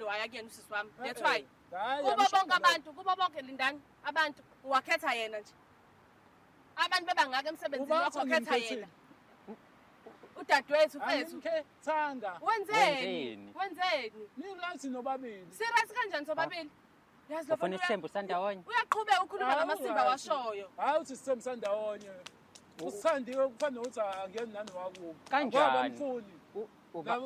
Umshiyile waya kuyena usisi wami. That's Eh, why. eh. Hhayi, Kubo angishongo bonke abantu, kubo bonke lindani abantu wakhetha yena nje. Abantu bebangaka emsebenzini Uba wakho uthi wakhetha ngimkhethile. yena. Udadewethu mfethu. Angimkhethanga. Wenzeni? Wenzeni? Wenzeni? Ni-right nobabili. Serious kanjani sobabili? Yazi lo Ufuna mfana isithembu sandawonye? Uyaqhubeka ukhuluma Hawu, ngamasimba right. washoyo. Hhayi uthi sithembu sandawonye. Usithandiwe kufana nokuthi angiyeni nani wakubo. Kanjani? Abamfuni. Uba-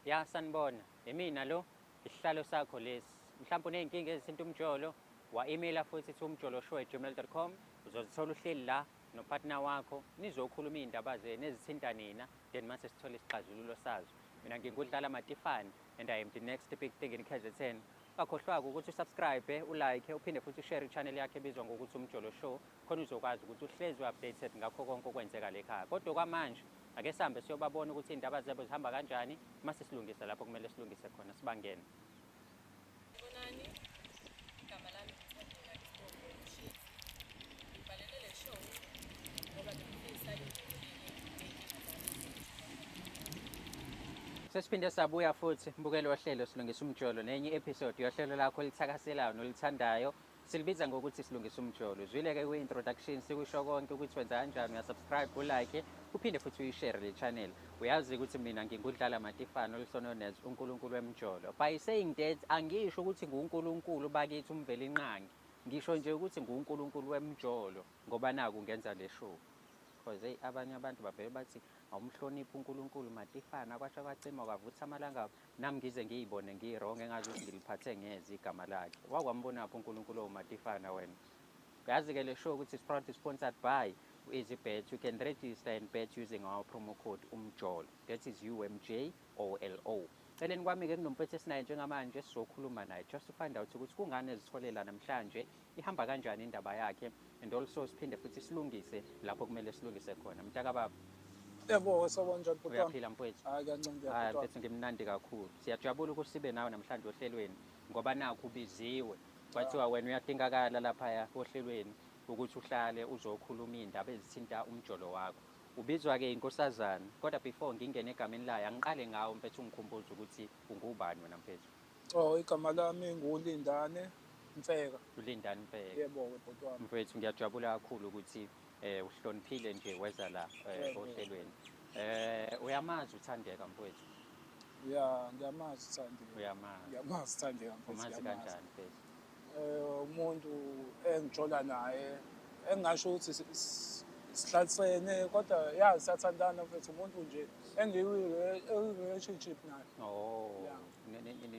Ya sanibona. Imina lo isihlalo sakho lesi. Mhlawumbe uney'nkinga ezithinta umjolo, wa-emaila futhi to umjoloshow@gmail.com. Uzozithola uhleli la nopartner wakho nizokhuluma iy'ndaba zenu ezithinta nina, then mase sithole isixazululo sazo. Mina ngingudlala Matifane and I am the next big thing in KZN. Ungakhohlwa-ke ukuthi usubscribe, ulike, uphinde futhi ushare i-channel yakhe ebizwa ngokuthi Umjolo Show, khona uzokwazi ukuthi uhlezi u-updated ngakho konke okwenzeka le khaya. Kodwa kwamanje ake sihambe siyobabona ukuthi iy'ndaba zabo zihamba kanjani, mase silungisa lapho kumele silungise khona, sibangene. Sanibonani, igama lami uThandeka Isibongo Mshizi. Ngibhalele le show ngoba ngifisa ngingenelele ney'nkinga zami. Sesiphinde sabuya futhi mbukeli wohlelo Silungisa Umjolo nenye i-episode yohlelo lakho olithakaselayo nolithandayo silibiza ngokuthi Silungisa Umjolo. Uzwile-ke kwi-introduction sikusho konke ukuthi wenza kanjani, uyasubscribe, ulike, uphinde futhi uyishare le channel. Uyazi ukuthi mina ngingudlala Matifane also known as uNkulunkulu wemjolo. By saying that angisho ukuthi nguNkulunkulu bakithi uMvelinqangi, ngisho nje ukuthi nguNkulunkulu wemjolo ngoba naku ngenza le show. Because hey, abanye abantu bavele bathi awumhloniphi uNkulunkulu Matifana, kwasha kwacima kwavutha amalangabi. Nami ngize ngiyibone ngiyi-wrong engazi ukuthi ngiliphathe ngeze igama lakhe. Wakwambonaphi uNkulunkulu owuMatifana wena? Uyazi-ke le show ukuthi is proudly sponsored by EasyBet. You can register and bet using our promo code UMJOLO. That is UMJOLO. Celeni kwami-ke kunomfethu esinaye njengamanje sizokhuluma naye just to find out ukuthi kungani ezitholela namhlanje, ihamba kanjani indaba yakhe, and also siphinde futhi silungise lapho kumele silungise khona. Mntakababa. Yebo, sawubona njani bhuti wami? Uyaphila mfowethu? Hayi kancane Hayi bhuti wami. mfethu ngimnandi kakhulu. Siyajabula ukuthi sibe nawe namhlanje ohlelweni ngoba nakhu ubiziwe. Kwathiwa wena uyadingakala laphaya ohlelweni ukuthi uhlale uzokhuluma iy'ndaba ezithinta umjolo wakho. Ubizwa-ke inkosazana, kodwa before ngingene egameni layo angiqale ngawe mfethu ungikhumbuze ukuthi ungubani wena mfethu. Oh, igama lami nguLindane Mfeka. uLindane Mfeka. Yebo-ke bhuti wami. Mfethu ngiyajabula kakhulu ukuthi uhloniphile nje weza la ohlelweni. Uyamazi uThandeka mfowethu? Ya, ngiyamazi uThandeka. Uyamazi. Ngiyamazi uThandeka mfethu. Umazi ngiyamazi. kanjani mfethu? Umuntu engijola naye engingasho ukuthi sihlalisene kodwa ya siyathandana mfethu, umuntu nje engiyi-relationship naye. Oh, Yeah.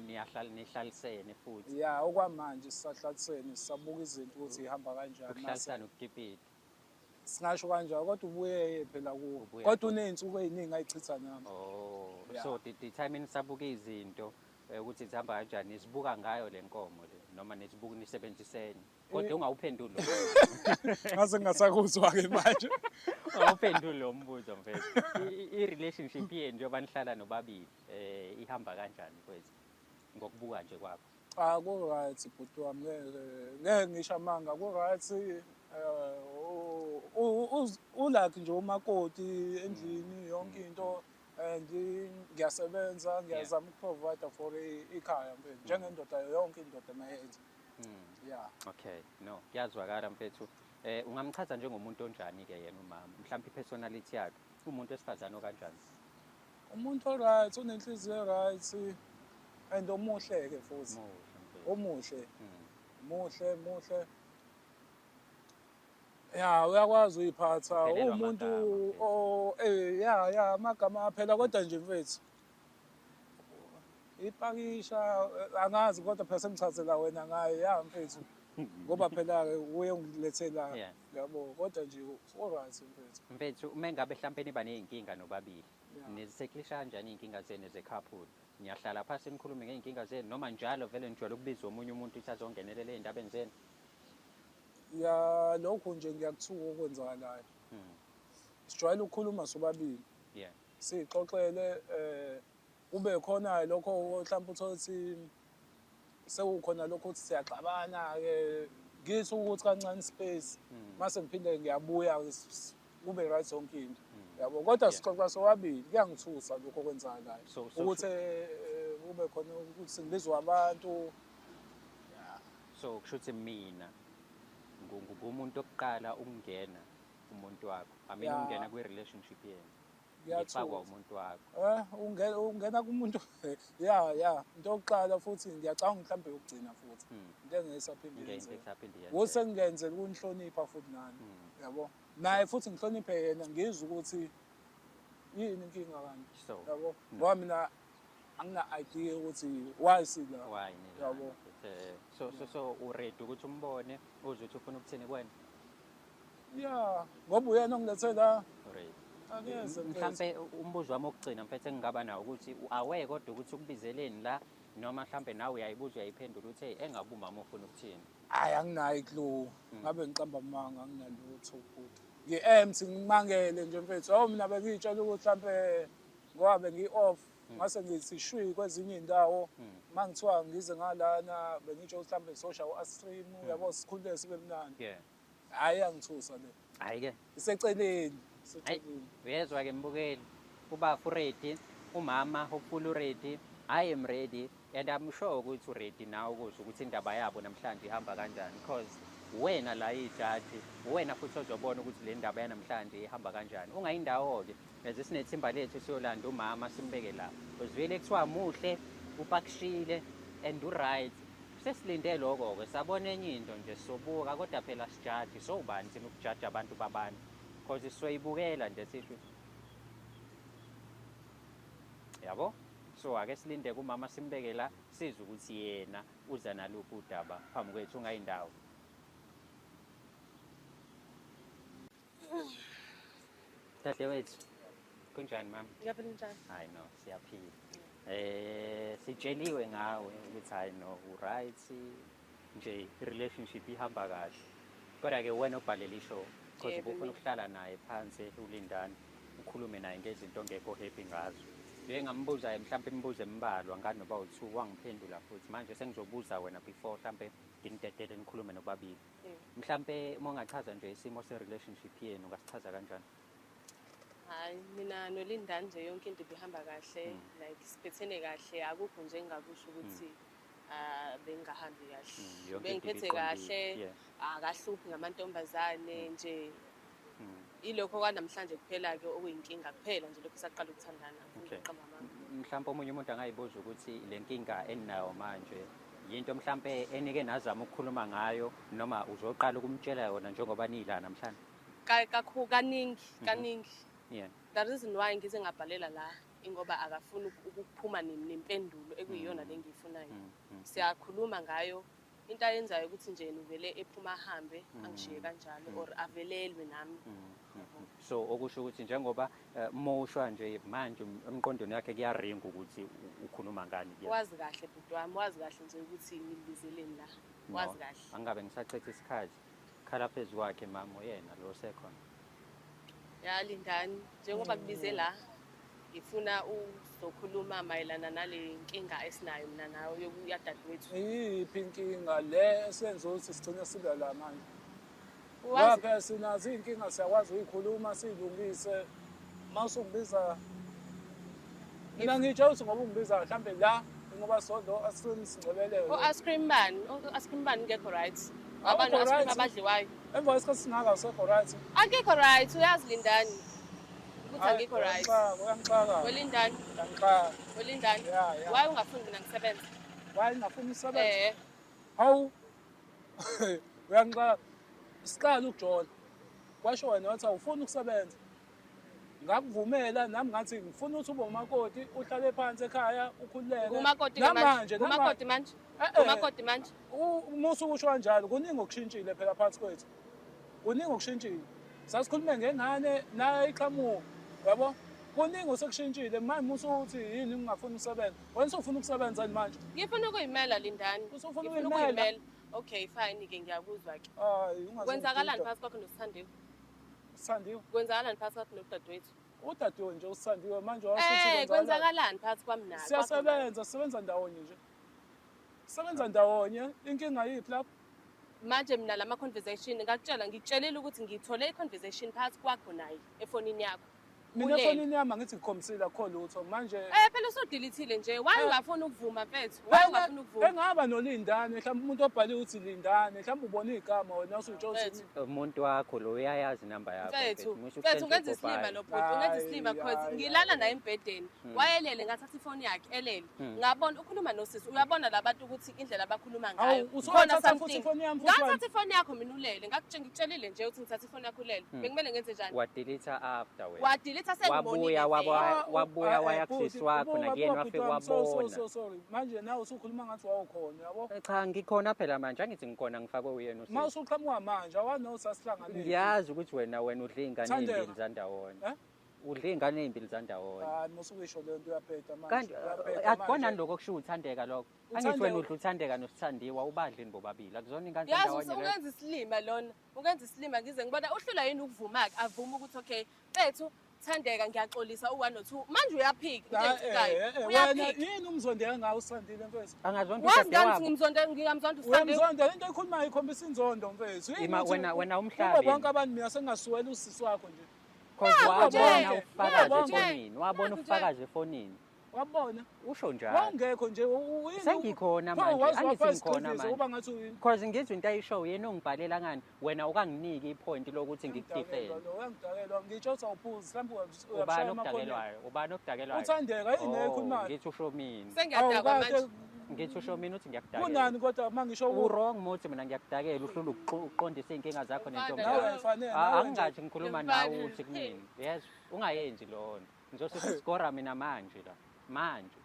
niyahlala nihlalisene futhi. Ya, okwamanje sisahlalisene, sisabuka izinto ukuthi ihamba kanjani. Ukuhlalisana ukukipita. Singasho kanjalo kodwa ubuye phela kuwo. Ubuye Kodwa uney'nsuku ey'ningi ayichitha nami. Oh, Yeah. so the time nisabuka izinto ukuthi zihamba kanjani nizibuka ngayo le nkomo le noma nizibuka nisebenzisene. Kodwa ungawuphenduli lo mbuzo. Ngase ngingasakuzwa-ke manje. Ungawuphenduli lo mbuzo mfethu. I-relationship yenu njengoba nihlala nobabili ihamba kanjani mfethu? Ngokubuka nje kwakho. Cha, ku-right bhuti wami, ngeke ngeke ngisho amanga, ku-right. Ulakhi nje umakoti endlini yonke into and ngiyasebenza, ngiyazama ukuprovide for ikhaya mfethu njengendoda yonke indoda mayenza. Yeah. Okay, no, kuyazwakala mfethu. Ungamchaza njengomuntu onjani ke yena umama? Mhlawumbe i-personality yakhe, umuntu wesifazane okanjani? Umuntu o-right, unenhliziyo right and omuhle ke futhi. Muhle mfethu. Omuhle. Muhle, muhle. Ya, uyakwazi uyiphatha. Uphelelwa Uwumuntu amagama, mfethu. o ya ya amagama aphela kodwa nje mfethu. Ipakisha angazi kodwa phela sengichazela wena ngaye ya mfethu. Ngoba phela ke uye ungilethela yabo kodwa nje alright mfethu. Mfethu uma ngabe mhlawumbe niba nezinkinga nobabili Yeah. niziseklisha kanjani izinkinga zenu ze-couple? Niyahlala phansi nikhulume ngey'nkinga zenu noma njalo vele nijwayele ukubiza omunye umuntu ukuthi azongenelela ey'ndabeni zenu? Ya, lokhu nje ngiyakuthuka okwenzakalayo. Sijwayele ukukhuluma sobabili. Siyixoxele kube khona lokho mhlawumbe uthole ukuthi sekukhona lokho ukuthi siyaxabana-ke ngithi ukuthi kancane space mase ngiphinde ngiyabuya kube right yonke into yabo, kodwa sixoxa sobabili. Kuyangithusa lokho okwenzakalayo ukuthi kube khona ukuthi ngibizwa abantu. So kusho ukuthi mina ngumuntu okuqala ukungena umuntu wakho, I mean ukungena kwi-relationship yenu, ngifakwa umuntu wakho. Ungena kumuntu, ya into yokuqala, futhi ngiyacabanga mhlawumbe yokugcina futhi, into engesaphinde yenzeke. Ukuthi sengingenzela ukunihlonipha futhi nani, yabo, naye futhi ngihloniphe yena, ngizwe ukuthi yini inkinga kanti, yabo, ngoba mina angina-idea ukuthi why sila, yabo. So u-ready ukuthi umbone, uzwe ukuthi ufuna ukuthini kuwena? Ya, ngoba uyena ongilethe la. Ready. Mhlampe umbuzo wami wokugcina mfethu engingaba nawo ukuthi u-aware kodwa ukuthi ukubizeleni la, noma mhlampe nawe uyayibuza uyayiphendula ukuthi hey, engabe umama ufuna ukuthini? Hhayi, anginayo i-clue, ngabe ngiqamba amanga, anginalutho bhuti. Ngi-empty, ngimangele nje mfethu. Yabo, mina bengiy'tshela ukuthi mhlampe ngoba bengi-off ngase ngithi shwi kwezinye iy'ndawo, uma ngithiwa ngize ngalana bengitsho ukuthi mhlampe sosha u-ice cream, yabo, sikhululeke sibe mnandi. Hhayi, iyangithusa le. Hhayi-ke. Iseceleni, iseceleni. Uyezwa-ke mbukeli, ubafo u-ready, umama hopefully u-ready, I am ready and I'm sure ukuthi u-ready nawe ukuzwa ukuthi indaba yabo namhlanje ihamba kanjani, because wena la ijaji, wena futhi ozobona ukuthi le ndaba yanamhlanje ihamba kanjani. Ungayindawo-ke, as sinethimba lethu siyolanda umama simbeke la. Uzwile kuthiwa muhle, upakishile and u-right. Sesilinde lokho-ke, sabona enye into nje sobuka, kodwa phela sijaji, sowubani thina ukujaja abantu babantu? Because sizoyibukela nje sisho ukuthi yabo. So ake silinde kumama simbeke la, sizwe ukuthi yena uza naluphi udaba phambi kwethu. Ungayindawo. Dadewethu, kunjani mama? Ngiyaphila, njani? Hayi no, siyaphila. Sitsheliwe ngawe ukuthi hayi no, u-right nje, i-relationship ihamba kahle. Kodwa ke wena obhalela i-show because ubufuna ukuhlala naye phansi uLindani, ukhulume naye ngezinto ongekho happy ngazo. Njengambuza mhlawumbe imibuzo embalwa nganoba u2, wangiphendula futhi. Manje sengizobuza wena before mhlawumbe nginidedele nikhulume nobabili. Mhlambe uma ungachaza nje isimo se-relationship yenu, ungasichaza kanjani? Hayi, mina noLindani nje yonke into ibihamba kahle, like siphethene kahle, akukho nje engingakusho ukuthi bengingahambi kahle. Yonke into Bengiphethe ibiqondile. kahle, akahluphi ngamantombazane nje. Ilokho kwanamhlanje kuphela-ke okuyinkinga kuphela nje, lokhu saqala ukuthandana, angifuni ukuqamba amanga. Mhlawumbe omunye umuntu angayibuza ukuthi le nkinga eninayo manje yinto mhlampe enike nazama ukukhuluma ngayo, noma uzoqala ukumtshela yona njengoba nila namhlanje? Kakhulu, kaningi, kaningi. The reason why ngize ngabhalela la ingoba akafuni ukuphuma nempendulo ekuyiyona le engiyifunayo. Siyakhuluma ngayo, into ayenzayo ukuthi nje yena uvele ephuma ahambe, angishiye kanjalo, or avelelwe nami. So okusho ukuthi njengoba mushwa nje manje emqondweni yakhe kuyaringa ukuthi ukhuluma ngani kuyena. Wazi kahle bhuti wami, wazi kahle nje ukuthi ngimbizeleni la. Wazi kahle. Angabe ngisachitha isikhathi. Khala phezu kwakhe mama, uyena lo osekhona. Ya Lindani, njengoba kubize la, ngifuna uzokhuluma mayelana nale nkinga esinayo mina nawe yodadewethu. Iyiphi inkinga le esenza ukuthi sigcine sibe la manje? Wazi Ngoba phela sinazo iy'nkinga, siyakwazi ukuyikhuluma siyilungise. Uma usungibiza mina ngitsho ukuthi ngoba ungibiza mhlambe la ngoba sodo singcebeleke. O-ice cream bani? O-ice cream bani ngekho right? Awukho Abantu ice cream right. abadliwayo. Emva kwesikhathi singaka awusekho right. Akekho right, uyazi Lindani. Ukuthi angikho right. Uyangixaka. Welindani, Uyangixaka. welindani. Ya. Why ungafuni mina ngisebenze? Why ngingafuni ukusebenza? Hawu. Uyangixaka. Siqala ukujola. Kwasho wena wathi awufuni ukusebenza. Ngakuvumela nami ngathi ngifuna ukuthi ube umakoti, uhlale phansi ekhaya ukhululeke. Ngumakoti ke manje. Namanje Ngumakoti manje. Ngumakoti manje. Uma usukusho kanjalo kuningi okushintshile phela phakathi kwethu. Kuningi okushintshile. Sasikhulume ngengane nayo iqhamuka. Yabo? Kuningi osekushintshile manje uma usuthi yini ungafuni ukusebenza. Wena usufuna ukusebenza yini manje? Ngifuna ukuyimela Lindani. Usufuna Ngifuna ukuyimela? ukuyimela. Okay, fine ke, ngiyakuzwa ke. Hayi, ungaze Kwenzakalani ungidide. phakathi kwakho noSithandiwe? Sithandiwe. Kwenzakalani phakathi kwakho nodadewethu? Udadiwe nje uSithandiwe manje wasuthi Eh, kwenzakalani phakathi kwami naye? Siyasebenza, sisebenza ndawonye nje. Sisebenza ndawonye, inkinga yiphi lapho? Manje mina lama conversation ngakutshela, ngikutshelile ukuthi ngithole i-conversation phakathi kwakho naye efonini yakho. Mina Ulele. efonini yami angithi ngikhombisile akukho lutho manje. Eh, phela usudilithile nje. Why ungafuni ukuvuma mfethu? Why ungafuni ukuvuma? Engaba noLindane, mhlawumbe umuntu obhale uthi Lindane, mhlawumbe ubona igama wena usutshela ukuthi Mfethu. Umuntu wakho lo uyayazi inamba yakho. Mfethu, Musa mfethu ukusenza ungenza isilima upopayi. lo bhuti, ungenza isilima Hayi, cause hayi, ngilala hayi. naye embhedeni. Wayelele, ngathatha ifoni yakhe elele. Ngabona ukhuluma nosisi, uyabona labantu ukuthi indlela abakhuluma ngayo. Awu, usuwathatha futhi ifoni yami futhi wena? Ngathatha ifoni yakho mina ulele, ngakutshela, ngikutshelile nje ukuthi ngithatha ifoni yakho ulele. Bekumele ngenze njani? Wadelete after wena. Wadelete sengibonile. Wabuya vele. wabuya Ah, waya bhuti, kusisi wakho buka, nakuyena buka, wafika bhuti wami, so, so, wabona. so, sorry. Manje nawe usukhuluma ngathi wawukhona, yabo? Cha, ngikhona phela manje, angithi ngikhona, ngifakwe uyena Uma usisi. usuqhamuka manje, awani sasihlanganile. Ngiyazi ukuthi wena udla iy'ngane Thandeka. ey'mbili zandawonye. Eh? Udla iy'ngane ey'mbili zandawonye. Hayi, musukusho leyo nto, uyabheda manje. Kanti Uyabheda akukona manje. lokho okushiwo uThandeka lokho. Angithi Uthandeka- wena udla uThandeka noSithandiwa, ubadlini bobabili. Akuzona ingane Yazi zandawonye lezo. ungenza isilima lona, ungenza isilima ngize ngibona uhlula yini ukuvuma-ke, avume ukuthi okay, mfethu Thandeka ngiyaxolisa u-1 no-2. Manje uyaphika, into Ah, engithukayo. wena Uyaphika. yini umzondeka ngawo uSandile mfethu? Angazonda Wazi ngani udadewabo. ngimzonda, ngingamzonda uSithandiwe? Uyamzonda, into ekhulumayo ikhombisa inzondo mfethu. Yini Ima, ukuthi wena umhlabi. Kubo bonke abantu mina sengingasuwela usisi wakho nje. Cause Nakho wabona nje, ubufakazi nakho nje, efonini, wabona nakho nje. ubufakazi efonini. Wabona? Usho njalo. Wawungekho nje yini Sengikhona Pho manje, waze angithi wafaka ngikhona isigxivizo, manje. Uba ngathi uyini? Cause ngizwe into ayishoyo yena ungibhalela ngani, wena ukanginiki ipoint lokuthi ngikudefend. Uyangidalelwa lo, uyangidalelwa. Ngitsho ukuthi awuphuzi, mhlawumbe Ubani uyashaya amakhoneni. okudakelwayo? Ubani okudakelwayo? Uthandeka, yini Oh, ekhulumayo? Ngithi usho mina. Sengiyadakwa Awu, kade manje. Ngithi usho mina uthi ngiyakudakela. Kunani kodwa uma ngisho U-wrong muthi mina ngiyakudakela, uhlula ukuqondisa iy'nkinga zakho nentombi Nawe yakho. ayifanele, Ah, nawe nje. angingathi ngikhuluma Mfana. nawe uthi kumina. Yes, ungayenzi leyo nto. Ngizosikora mina manje la. Manje.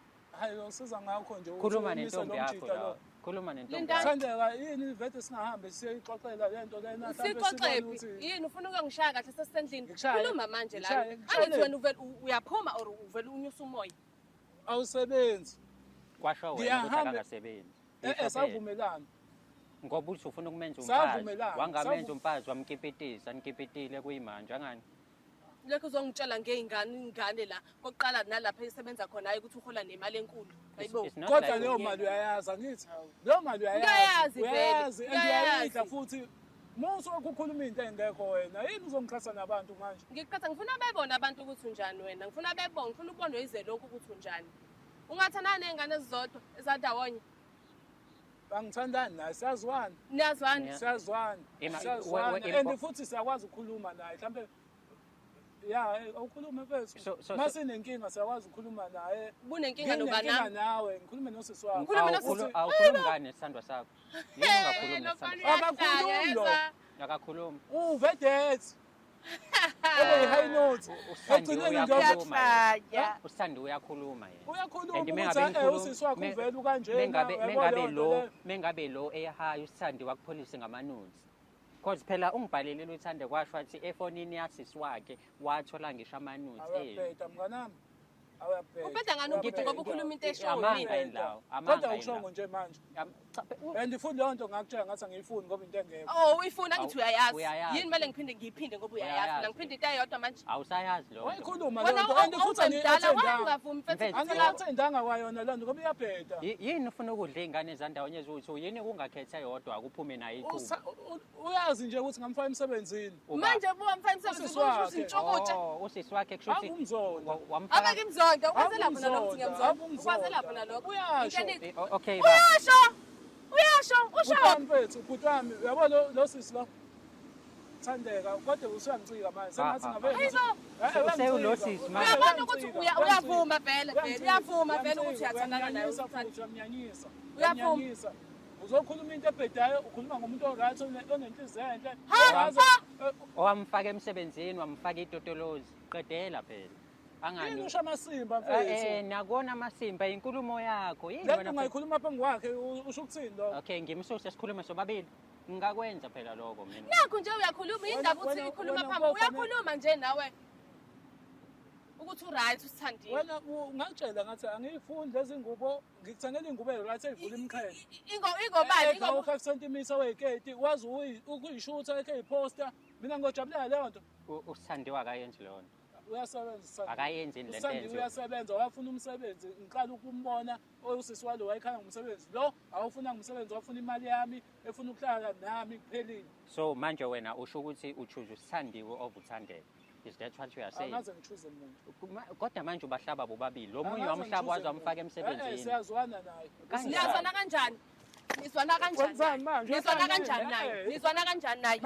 Hayi, usiza ngakho nje ukuthi Khuluma umise nentombi lo yakho mjita la. lo. Khuluma nentombi Lindani. yakho. Thandeka, yini vete singahambe siyixoxela le nto lena mhlampe Sixoxe sibone phi? ukuthi Yini ufuna ukuyongishaya kahle sesisendlini? Ngikushaye. Khuluma manje la. Ngikushaye, ngikushaye. Angithi wena uvele uyaphuma or uvele unyusa umoya. Awusebenzi. Kwasho wena ukuthi Ngiyahambe. akangasebenzi. Isho phela. Savumelana. Ngoba uthi ufuna ukumenza umfazi. Savumelana. Wangamenza umfazi, wamkipitisa, nikipitile kuyimanje angani? Lokho uzongitshela ngey'ngane, ingane la kokuqala nalapha esebenza khona, hayi ukuthi uhola nemali enkulu. Hayibo. It's not Kodwa like leyo mali uyayazi angithi? Leyo mali uyayazi. Ngiyayazi vele, Uyayazi and ngiyayazi. uyayidla futhi. Musu ukukhuluma into engekho wena. Yini uzongiqhatha nabantu manje? Ngiqhatha, ngifuna bebone abantu ukuthi unjani wena. Ngifuna bebone, ngifuna ukubona yize lokhu ukuthi unjani. Ungathandana ney'ngane ezizodwa ezandawonye. Angithandani naye, siyazwana. Niyazwana? Yeah. Siyazwana. Siyazwana. And futhi siyakwazi ukukhuluma naye. Mhlambe ya, awukhulume mfethu. Masinenkinga siyakwazi ukukhuluma naye. Bunenkinga noba Nginenkinga nami? nawe, ngikhulume nosisi wakho. Ngikhulume nosisi. Awukhulumi ngani nesithandwa sakho? Yini ungakhulumi Hey, nesithandwa lo sakho? Akakhulumi lo. mfana uyashaya, Akakhulumi. Uvedethi. Ebe high note. Usithandi Egcineni nje uyakhuluma yena. Uyashaya. Usithandi uyakhuluma yena. Uyakhuluma And ukuthi mengabe usisi wakho uvela ukanjena. Mengabe uyabona mengabe leyo nto lo leyo. mengabe lo ehayi usithandi wakupholisa ngama-notes. Cause phela ungibhalelile uThande kwasho wathi efonini yasisi wakhe wathola ngisho ama-notes enu. Awuyabheda mnganami. Awuyabheda. Ubheda ngani ubhuti ngoba ukhuluma into eshoyo Amanga mina? yini lawo? Amanga Kodwa yini ukushongo lawo? nje manje. Cha, And futhi leyo nto ngakutshela ngathi angiyifuni ngoba into engekho. Oh, uyifuna angithi uyayazi. Uyayazi. Yini kumele ngiphinde ngiyiphinde ngoba uyayazi. Uyayazi. Mina ngiphinde into eyodwa manje. Awusayazi leyo nto. Wayikhuluma Wena leyo nto and futhi awumdala, why angiyi-attendanga. ungavumi mfethu Mfethu. ukuthi la- Angiyi-attendanga kwayona leyo nto ngoba iyabheda. Yini ufuna ukudla iy'ngane ezandawonye eziwuthi yini kungakhetha eyodwa kuphume nayo iqhubu? Uyazi nje ukuthi ngamfaka emsebenzini. Uba- Manje buka mfana Usisi umsebenzi wakhe. usho intshukutsha. Oh, usisi wakhe kusho ukuthi Angumzonda. wamfaka Abeke imzonda, ukwazela khona lokho ukuthi Angumzonda, ngiyamzonda. Ukwazela khona lokho. Uyasho. Into Okay ba. Uyasho. Uyasho, usho. Bhuti wami mfethu, bhuti wami, uyabo lo sisi lo. Thandeka, kodwa usuyangicika manje. Sengathi ngabe. Hayibo. Sewulo sisi manje. Uyabona ukuthi uyavuma vele vele, uyavuma vele ukuthi uyathandana naye uSithandi. Uyamnyanyisa. Uyavuma. Uyamnyanyisa. Uzokhuluma into ebhedayo, ukhuluma ngomuntu o-right onenhliziyo enhle. Ha, Waze- ha. Owamfaka emsebenzini, wamfaka itotolozi. Qedela phela. Angani. Yini usho amasimba mfethu? Nakona amasimba inkulumo yakho. Yini Le nto wena? ungayikhuluma phambi kwakhe, usho ukuthini lo? Okay, ngimsuse sikhulume sobabili. Ngingakwenza phela lokho mina. Nakho nje uyakhuluma, indaba uthi ikhuluma Wena phambi. Uyakhuluma nje nawe. Ukuthi u-right usithandile. Wena ungangitshela ngathi angiyifuni lezi ngubo, ngikuthengela ingubo e-right eyivula imiqhele. Ingobani? Ingawo 5 cm weyiketi, wazi ukuyishutha ekhe iposter. Mina ngojabulela leyo nto. Usithandiwe akayenzi leyo nto. Uyasebenza. Akayenzi yini lento Usandi enziwa? uyasebenza, wafuna umsebenzi. Ngiqala ukumbona usisi walo wayekhala ngomsebenzi. Lo awufuna ngomsebenzi, wafuna imali yami, efuna ukuhlala nami kuphelile. So manje wena usho ukuthi uchoose uSithandiwe over uThandeka. Is that what you are saying? Angaze ngichoose umuntu. Kodwa manje ubahlaba bobabili. Lo munye Angaze wamhlaba waze ngichoose wamfaka umuntu. Eh, emsebenzini. siyazwana naye. Kanjani? Niyazwana kanjani? Nizwana kanjani? Wenzani manje? Nizwana Wenzani? kanjani naye? Eh. Nizwana kanjani naye?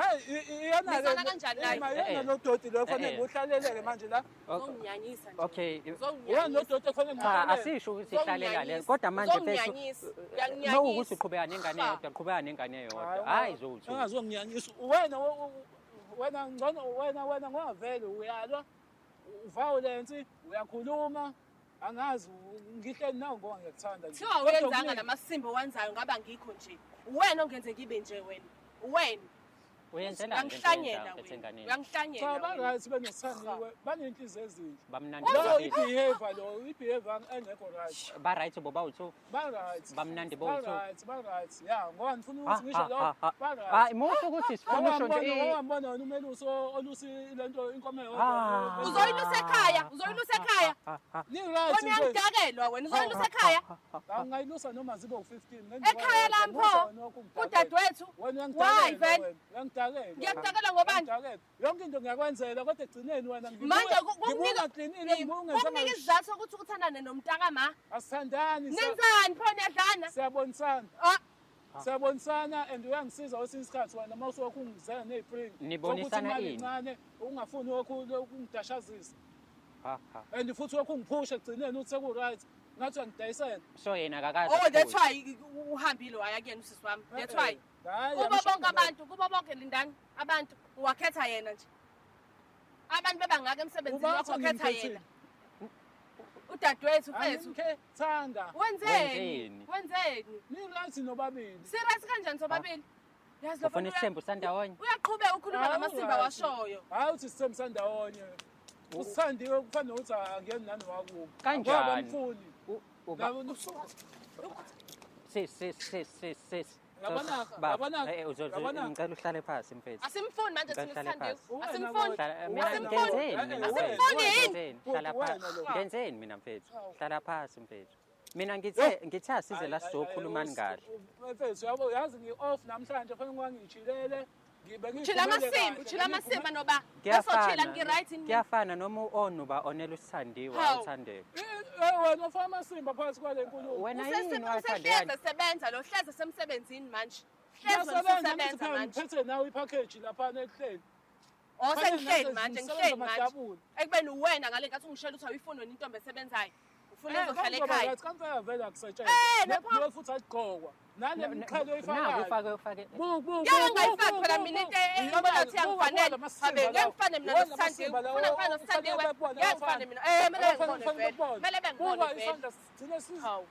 Iyona Nizwana kanjani naye? Iyona lo doti lo fanele Eh. nguhlaleleke manje la. Uzonginyanyisa nje. Okay. Iyona lo Uzonginyanyisa. doti efanele Cha, nguhlaleleke. asisho ukuthi ihlalela le. Kodwa manje mfethu Uzonginyanyisa. uma ukuthi Uyanginyanyisa. uqhubeka nengane Ha. eyodwa, qhubeka nengane eyodwa. Hayi zowuthu. Ungazonginyanyisa. Wena wena ngcono wena ngowavele uyalwa. Violence, uyakhuluma. Angazi ngihleli nawe ngoba ngiyakuthanda nje. Kuthiwa Kodwa awuyenzanga kuningi. lamasimba owenzayo ngaba ngikho nje. Uwena ongenze ngibe nje wena. Uwena. Uyenzelani lento Uyangihlanyela oyenzayo mfethu wena. enganeni? Uyangihlanyela. Cha wena. ba-right benoSithandiwe, baney'nhliziyo ezinhle. Bamnandi Lo bobabili. i-behavior lo, i-behavior engekho right. Ba right bobawu-two. Ba-right. Bamnandi bowu-two. Ba-right, ba-right. Ya, ngoba ngifuna Ha, ukuthi ngisho ha, lo, ha, ha. ba-right. Hayi, muhle ukuthi sifuna usho nje Owambona wena umelusi olusi lento inkomo eyodwa. Ah. Uzoyilusa ekhaya, uzoyilusa ekhaya. Ha, ha. Ni-right Wena nje. uyangidakelwa wena, uzoyilusa ekhaya. Angayilusa noma zibe u-15. Ekhaya lami pho, kudadewethu. Wena Why uyangidakela vele? wena. Uyangidakela. Ngiyakudakela ngobani? Uyangidakela. Yonke into ngiyakwenzela kodwa ekugcineni wena ngibuya- Manje ngibuya ngaklinile, ngibuya ungenzanga kukunika isizathu sokuthi uthandane nomntakama. Asithandani. Nenzani pho niyadlana? Siyabonisana. Ah, Siyabonisana and uyangisiza kwesinye isikhathi wena uma usuke ungizela ney'pringi. Nibonisana Sokuthi imali ini? incane ungafuni ukungidashazisa. Ha, ha. And futhi lokhu ungiphusha ekugcineni uthi seku-right. Ngathi uyangidayisela. So yena akakaze Oh, that's akuphushe. why uhambile waya kuyena usisi wami. That's why. Hhayi, Kubo angishongo bonke lokho. abantu, kubo bonke lindani abantu uwakhetha yena nje. Abantu bebangaka emsebenzini Uba wakho uthi wakhetha ngimkhethile. yena. Udadewethu mfethu. Angimkhethanga. Wenzeni? Wenzeni? Wenzeni? Ni-right nobabili. Serious kanjani sobabili? Yazi lo Ufuna mfana isithembu sandawonye? uyaqhubeka ukhuluma Hayi, ngamasimba u-right. washoyo. Hhayi uthi sithembu sandawonye. Usithandiwe kufana nokuthi angiyeni nani wakubo. Kanjani? Ngoba abamfuni. Sis, sis, sis, sis, sis. Yabona- Baba, yabona- eh, yabona- ngicela uhlale phansi mfethu. Asimfuni manje Ngicela thina uhlale sithandiwe. phansi. Asimfuni. Hlala- mina Asimfuni. ngenzeni mina mfethu? Asimfuni yini? Ngenzeni? Hlala Wena phansi. lo. Ngenzeni mina mfethu? Hawu. Hlala phansi mfethu. Mina ngithe asize la sizokhulumani kahle. Mfethu yabo yazi ngi-off namhlanje fanele ngoba ngiyijilele. Ngibe Uchila ngiyiphumele amasimba, kahle, uchila amasimba noba. Kuyafana. Esochila ngi-right yini? Kuyafana noma u-on uba onela usithandiwe Hawu. awuthandeka. Eh, wena ufaka amasimba phakathi kwale nkulumo. Wena yini Usehleze wathandeka? esebenza lo hleze semsebenzini manje. Hleze Ngiyasebenza ngithi usebenza phela manje. ngiphethe nawe ipackage laphana ekuhleni. Oh sengihleli Fanele manje, ngisebenza ngihleli manje. amadabula. Ekubeni uwena ngale nkathi ungishela ukuthi awuyifuni wena intombi esebenzayo. Ufuna Eh, uzohlala kanti ngoba ekhaya. right, kanti vele akusetshenzwa. Eh, Nebhulukwe nepho- futhi aligqokwa. Nale mqhele Naku oyifakayo. ufake ufake. Bu, bu, bu, Ngeke bu, ngayifaki bu, phela bu, mina bu. into engibona ukuthi iyangifanele. Buka, buka Habe, ngeke ngifane mina Wona noSithandiwe. amasimba lawa, Ufuna ngifane noSithandiwe. kufanele bebone Ngeke ngifane abafana. mina. Eh, kumele Abafana bengibone kufanele vele. bebone. Kumele bengibone Buka vele. isandla sigcine Hawu.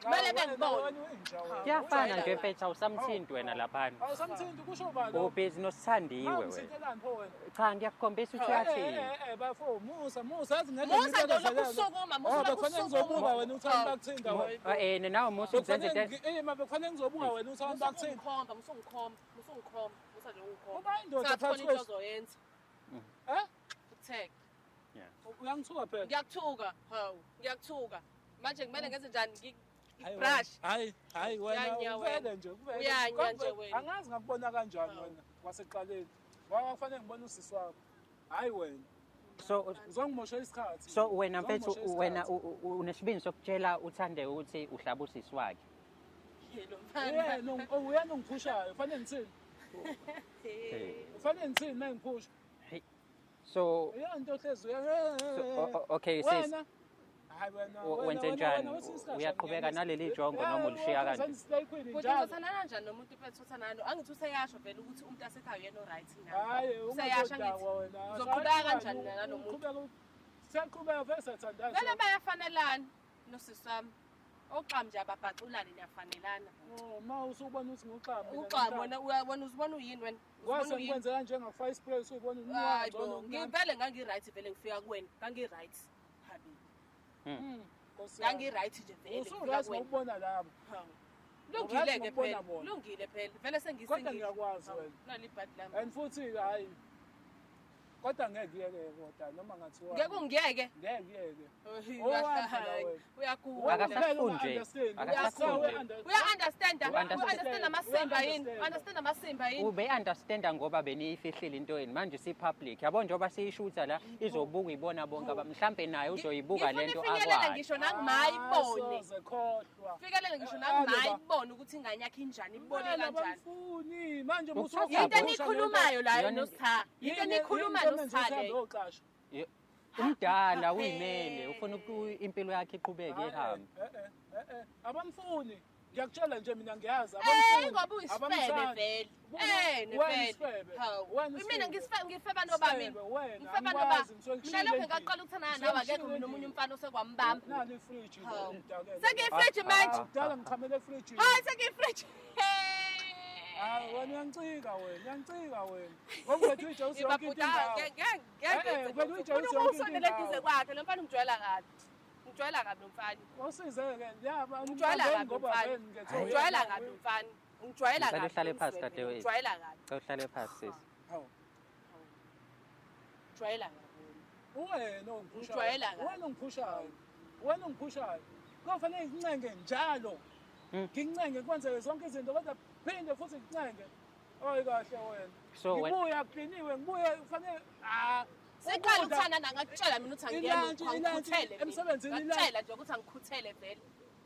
Kumele bengibone. Wena uyinja wena. Kuyafana Ujwayela nje mfethu awusamthinti wena laphana. Awusamthinti kusho bani lokho? Ubhizi nosithandiwe wena. Awumthintelani pho wena? Cha ngiyakukhombisa ukuthi Eh, uyathini. eh, eh, bafo, Musa, Musa, yazi ngeke Musa nje ngibekezelele. ulokhu usukuma, Musa Oh, ulokhu bekufanele usukuma. ngizobuka wena uthi abantu bakuthinta wena. Eh nawe musa uzenze Bekufanele into eh, ma bekufanele ngizobuka wena uthi abantu Musa bakuthinta. ungikhomba, musa ungikhomba, musa ungikhomba, musa nje ungikhomba. Uba indoda Singatholi phakathi into kwethu. ozoyenza. Eh? Ukutheka. Uyangithuka phela. Ngiyakuthuka, hawu, ngiyakuthuka. Manje kumele ngenze njani? Hayi Ngi-brush. wena, hayi, hayi wena Uyanya uvele wena. nje, uvele. Uyanya Kodwa nje wena. Angazi ngakubona kanjani Hawu. wena kwasekuqaleni. Ngoba kufanele ngibone usisi wakho. Hayi wena. So Uzongimoshela isikhathi. so wena mfethu Uzongimoshela wena isikhathi. unesibindi sokutshela uThandeka ukuthi uhlaba usisi wakhe. Lo mfana. Uyena uyena ongiphushayo. Kufanele ngithini? Kufanele ngithini uma ngiphusha? So Iyona into ohlezi so okay sis Wena hayi wena wenze njani? Uyaqhubeka naleli jongo noma ulishiya kanje? Kodwa uzothandana kanjani nomuntu mfethu othandana naye? Angithi useyasho vele ukuthi umuntu asekhaya uyena o-right naye. Hayi Useyasho angithi. ungazodakwa wena. Uzoqhubeka kanjani nalo muntu? Siyaqhubeka vele siyathandana. Vele bayafanelana nosisi wami. Oxamu nje ababhaxulane niyafanelana. Oh, ma usubona ukuthi nguxamu. mina Uxamu namhlanje. wena uyabona uzibona uyini wena? Kwase Uzibona uyini? ngikwenze kanje ngakufaka ispray usuyibona Hayi ngcono bo, kunami. ngivele ngangi-right vele ngifika kuwena, ngangi-right. Habi. Nkosi yami. Ngangi-right nje vele ngifika Usu-right kuwena. ngokubona labo. Hawu. Lungile-ke ngokubona phela, bona. lungile phela. Vele Kodwa sengisingile. ngiyakwazi wena. Nali ibhadi lami. And futhi hayi. Kodwa ngeke uyeke kodwa noma ngathiwa. Ngeke ungiyeke. Ngeke uyeke. Owami Uyagula. Akasafuni nje. Akasafuni nje. Uya-understanda. Uya-understand amasimba yini? Understand amasimba yini? Ube-understanda ngoba beniyifihlile into yenu manje si-public yabo njengoba siyishutha la izobuka ibona bonke aba mhlampe naye uzoyibuka Ngifuna lento ifinyelele akwazi ngisho nangumayibone. Soze khohlwa. Fikelele ngisho nangumayibone ukuthi ingane yakhe injani, ibone Impela kanjani. bamfuni. Manje Ukuthatha Yinto enikhulumayo la Yona- noStha. Yinto enikhulumayo noStha leyo. Yoqasha. Umdala uyimele ufuna impilo yakhe iqhubeke ihambe. Eh abamfuni. Ngiyakutshela nje mina ngiyazi Eh abamfuni. ngoba uyisifebe Abamthandi. vele. Bona, Eh wena nevele. isifebe. Hawu. Wena Mina isifebe. ngisifebe ngifeba noba mina. Isifebe, wena, Ngifeba noba. angikwazi, ngisuke Mina ngikushiyile lokho endlini. ngaqala ukuthandana Ngisuke nawe akekho ngikushiyile mina omunye endlini. umfana osekwambamba. Nali ifriji Hawu. ngidakele. Sekuyifriji manje. Kudala ngichamele efrijini. Hayi sekuyifriji. Hayi wena uyancika wena, uyancika wena. Ngoba uvethu ijawusi yonke into indawo. Eh, ubethu ijawusi yonke into Usondele indawo. eduze kwakhe lo mfana ungijwayela kabi. Ungijwayela kabi lo mfana. Usizeke yaba Ungijwayela kabi lo ngoba mfana. vele ngethe Ungijwayela kabi lo mfana. Ungijwayela Ngicela kabi. uhlale phansi, dadewethu. Ungijwayela kabi. Cela uhlale phansi sisi. Hawu. Ungijwayela kabi. Wena ongiphushayo. Ungijwayela kabi. Wena ongiphushayo. Wena ongiphushayo. Kufanele ngincenge njalo. Ngincenge kwenzeke zonke izinto kodwa phinde futhi ngincenge. Oy kahle wena. So when- Ngibuya kliniwe ngibuye kufanele ah Seqala ukudla- ukuthandana ngakutshela mina ukuthi angiyena Ilantshi, ilantshi, angikhuthele mina. emsebenzini ilantshi. Ngakutshela nje ukuthi angikhuthele vele.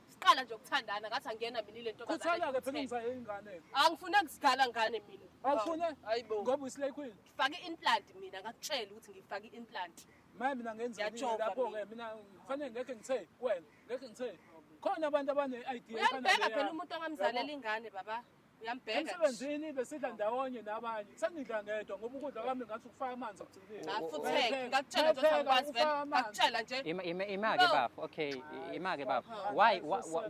Siqala nje ukuthandana ngathi angiyena mina ile ntombazane. Khuthala ke phela engikhuthele. ungizaye ingane. Angifune kusigala ngane mina. Awufune? Hayibo. Ngoba uyislay queen. Ngifake i-implant mina ngakutshela ukuthi ngifake i-implant. Manje mina ngenzeni Ngiyajova lapho mina. ke mina kufanele ngeke ngithe wena ngeke ngithe khona abantu abane idea Uyambheka phela umuntu ongamzalela ingane baba. Uyambheka. nje. Emsebenzini besidla ndawonye nabanye sengidla ngedwa ngoba ukudla kwami ngathi ukufaka amanzi ekugcineni. Cha futhi ngakutshela nje ukuthi angikwazi vele. Ngakutshela nje. Ima-ke No. bafo, okay, ima-ke bafo.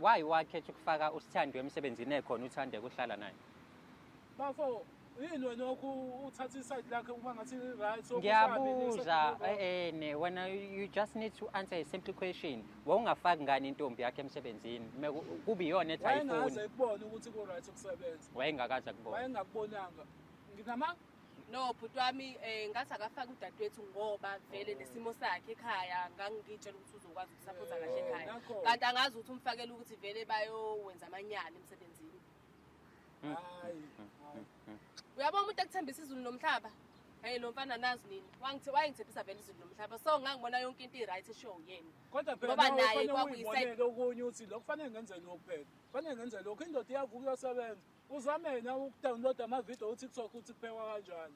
Why wakhetha ukufaka uSithandwe emsebenzini ekhona uthande ukuhlala naye? Bafo yini wena lokhu uthatha iside lakhe uma ngathi right so Ngiyabuza ne wena you just need to answer a simple question. Wawungafaki ngani intombi yakhe emsebenzini? Kube iyona ethi wayengaze ayifuni. ekubone ukuthi ku right ukusebenza. Wayengakaze akubone. Wayengakubonanga. Nginama No bhuti wami ngathi akafaki udadewethu ngoba vele nesimo sakhe ekhaya ngangitshela ukuthi uzokwazi ukusaphotha kahle ekhaya. Nakho. Kanti angazi ukuthi umfakele ukuthi vele bayowenza amanyala emsebenzini. Hayi. Uyabona umuntu ekuthembisa izulu nomhlaba? Hey lo mfana nazi nini? Wangithembisa vele izulu nomhlaba. So ngangibona yonke into i-right esho uyena. Kodwa phela Ngoba nawe naye kufanele kwakuyiside- uyibonele okunye uthi lokhu kufanele ngenze lokhu phela. Kufanele ngenze lokhu indoda iyavuka iyosebenza. Uzame nawe ukudownload ama-video ku-TikTok ukuthi kuphekwa kanjani.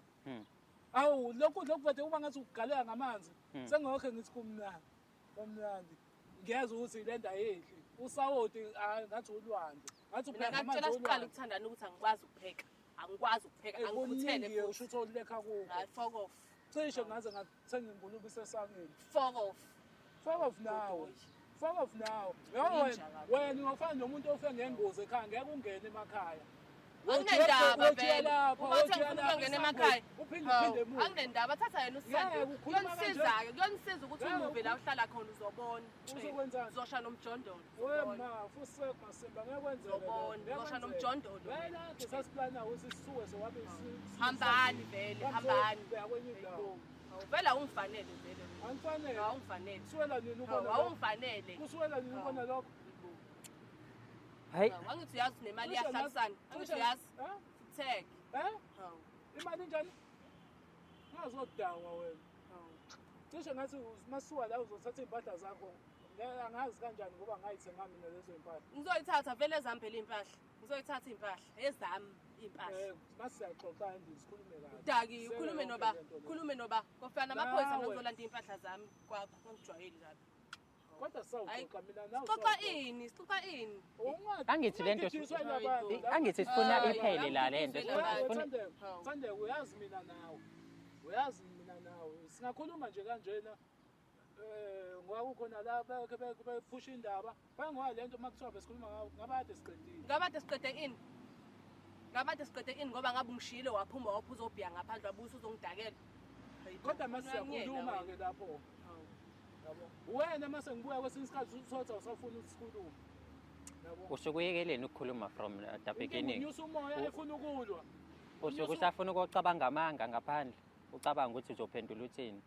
Awu lokhu kudla okuvede kuba ngathi ukugalela ngamanzi. Sengokhe ngithi kumnandi. Kumnandi. Ngiyezwa ukuthi le nto ayidli. Usawoti ngathi ulwandle. Ngathi Mina upheka ngamanzi ngakutshela siqala olwandle. ukuthandana ukuthi angikwazi ukupheka. Angikwazi ukupheka, angikhuthele Kuningi futhi. usho ukuthi olekha kukho. Hayi fuck off. Cishe ngaze ngathenga ingulube isesangeni. Fuck off. Fuck off now. Godoyi. Fuck off now. Yabo Ninja wena, kabi. wena ungafana nomuntu ofe ngengozi ekhaya ngeke ungene emakhaya. Anginendaba Wothi vele. lapha, Uma uthi wothi ngifuna lapha ukungena esangweni, emakhaya. uphinde Hawu, uphinde emuva. Anginendaba, thatha yena usithande. Ngeke, ukhuluma Kuyonisiza-ke, kuyonisiza ukuthi Ngeke, umuve la uhlala khona uzobona. Uzokwenzani? Uzosha nomjondolo. We Uzobona. ma, futhi masimba ngeke kwenzeke. Uzobona, lokho, ngeke uzosha kwenzeke. nomjondolo. Vele ade sasiplana ukuthi sisuke sowabe Hambani vele, hambani. Bheka kwenye indawo. Hawu, vele awungifanele vele. Angifanele. Awungifanele. Kusukela nini Hawu, ubona lokho? awungifanele. Kusukela nini ubona lokho? Hayi, Hawu, angithi uyazi nemali Cishe iyahlalisana. Angithi uyazi. Eh? Tag. Eh? Hawu. Imali injani? Ungazodawa wena. Hawu. Cishe ngathi masuka la uzothatha iy'mpahla zakho. Ngeke angazi kanjani ngoba ngayithenga mina lezo y'mpahla. Ngizoyithatha vele ezami phela iy'mpahla. Ngizoyithatha iy'mpahla. Ezami iy'mpahla. Mase siyaxoxa endlini sikhulume kahle. Daki, Siyeke ukhulume yonke noba, le nto le. ukhulume noba. Kofika namaphoyisa Nawe. ngizolanda iy'mpahla zami kwakho, ngangijwayeli kabi. Kodwa sisawuxoxa mina nawe. Sixoxa ini? Sixoxa ini? Angithi le nto angithi sifuna Hayi, iphele la le nto. angididiswe labantu. Sifuna Hawu. Thandeka, uyazi mina nawe. Uyazi mina nawe. Singakhuluma nje kanjena. Ngoba kukhona la bekhe bephusha indaba. Bangoba le nto makuthiwa besikhuluma ngayo ngabade siqedile. Ngabade siqede ini? Ngabade siqede ini ngoba ngabe ungishiyile waphuma waphuza obhiya ngaphandle wabuya uzongidakela. Hayi, Kodwa mase uyangiyeka siyakhuluma wena. ke lapho. Hawu. Yabo. Wena mase ngibuya kwesinye isikhathi uthotha usafuna ukuthi sikhulume. Yabo. Usuke uyekeleni ukukhuluma from the beginning. Unyusa umoya efuna ukulwa. Usuke usafuna ukucabanga amanga ngaphandle. Ucabanga ukuthi uzophendula uthini?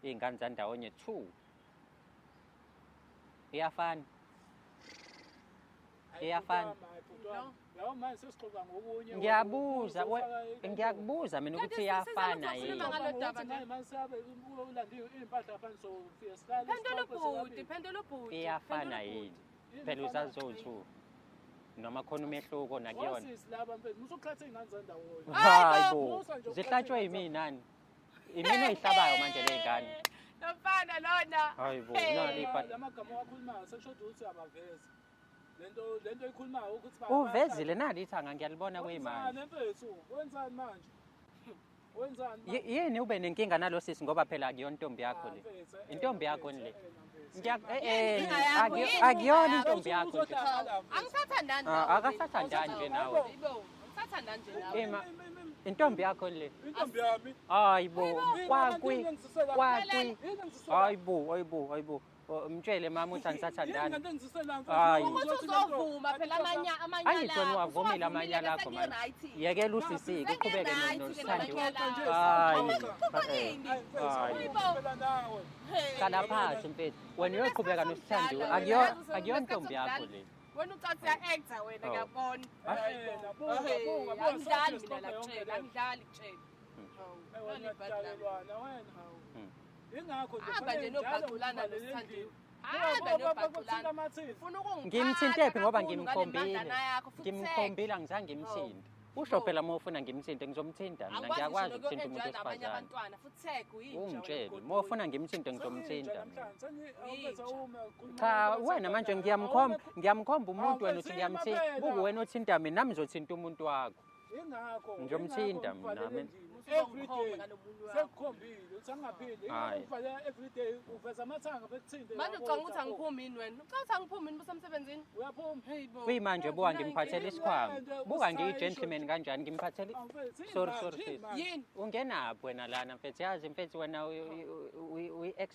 Iy'ngane zandawonye two. Iyafana. Iyafana. No. Yabo manje sesixoxa ngokunye. Ngiyabuza, ngiyakubuza mina ukuthi Kanti iyafana sizokhuluma yini. ngalo daba nje. Manje siyabe ulande iy'mpahla lapha sofika sihlale. Phendula ubhuti, phendula ubhuti. Iyafana phendula yini? ubhuti. Phela usazowu-two. Noma khona umehluko nakuyona. Osisi laba mfethu, musuqhatha iy'ngane zandawonye. Hayi bo. Musa nje Zihlatshwe yimina nani? Imina eyihlabayo manje le ngane. Lo mfana lona. Hayi bo, Hey. nali ibhadi. La magama owakhulumayo sekushoda ukuthi abaveze. Lento oyikhulumayo ukuthi Uvezile nali ithanga ngiyalibona kuyimanje. Wenzani mfethu? Wenzani manje? Wenzani manje? Yini ube nenkinga nalo sisi ngoba phela akuyona intombi yakho le. Ah, mfethu, Intombi yakho mfethu, le. mfethu. Yini inkinga yakho? Yini Akuyona inkinga intombi yakho nje. Uzohlala mfethu. Angisathandani Ah, nawe. akasathandani nje nawe. Hayibo, angisathandani nje nawe. Ima. Intombi yakho le. Intombi yami. Hayi bo, Yini kwakwi engisisela- kwakwi. Yini engisisela- Hayi bo, hayi bo, hayi bo. Oh, Mtshele mama ukuthi Yini angisathandani. lento engisisela mfethu? Hayi. Ukuthi uzovuma phela amanya amanyala. Angithi wena uwavumile amanyala akho manje. Yekela usisi kuqhubeke Sengi-right-ke nosithandiwe. namanyala. Hayi. Uxoxa Hayi, mfethu, Hayi. phela nawe. Hlala phansi mfethu. Wena uyoqhubeka nosithandiwe. Akuyona intombi yakho le. Wena ucathi uya-actor wena Oh. ngiyabona. Eh, nabuka, Hey, buka, buka, Angidlali sofike mina la sixoxe yonke kutshela, lento. angidlali kutshela. Eh, wena uyadalelwana wena. Ingakho nje Hamba nje kufanele njalo nobhaqulana ngivalele nosithandiwe. endlini. Hamba Ngoba nobhaqulana. bakuthinta amathini. Ufuna ukungiphatha Ngimthinte phi ngoba kakhulu ngale ngimkhombile. mandlana yakho, futhi Ngimkhombile angizange ngimthinte. Usho phela uma ufuna ngimthinte ngizomthinta mina Angikwazi ngiyakwazi ngisho ukuthinta umuntu nokuyo-enjoy nabanye wesifazane. abantwana futhi tag uyinja wena Ungitshele, ugoduke. uma ufuna ngimthinte ngizomthinta Senginja mina. namhlanje, awuphethe ume, khuluma Cha abantu wena manje abathandayo. ngiyamkhomba, Awume- ngiyamkhomba umuntu wena uthi Awuphethe ngiyamthinta. ima phela. Buku wena othinta mina nami ngizothinta umuntu wakho. Ingakho. Ngizomthinta ingakho mina, ngivalele mina. endlini. Usuzongikhomba Every day. ngalo munwe wakho. Sekukhombile ukuthi angingaphindi. Ingakho Hhayi. ngivalela every day uveza amathanga bekuthinte. Manje yabo, ucabanga ukuthi uthi, angiphumi yini wena? Ucabanga ukuthi angiphumi yini busemsebenzini? Uyaphuma. Hey bo. Kuyimanje buka ngimphathela Yini isikhwama. lento Buka usayisho ngiyi-gentleman kanjani ngimphathela Awufethu, yini Sorry, manje, sorry, yini sis. manje? Yini? Ungenaphi wena lana mfethu? Yazi mfethu wena uyi-ex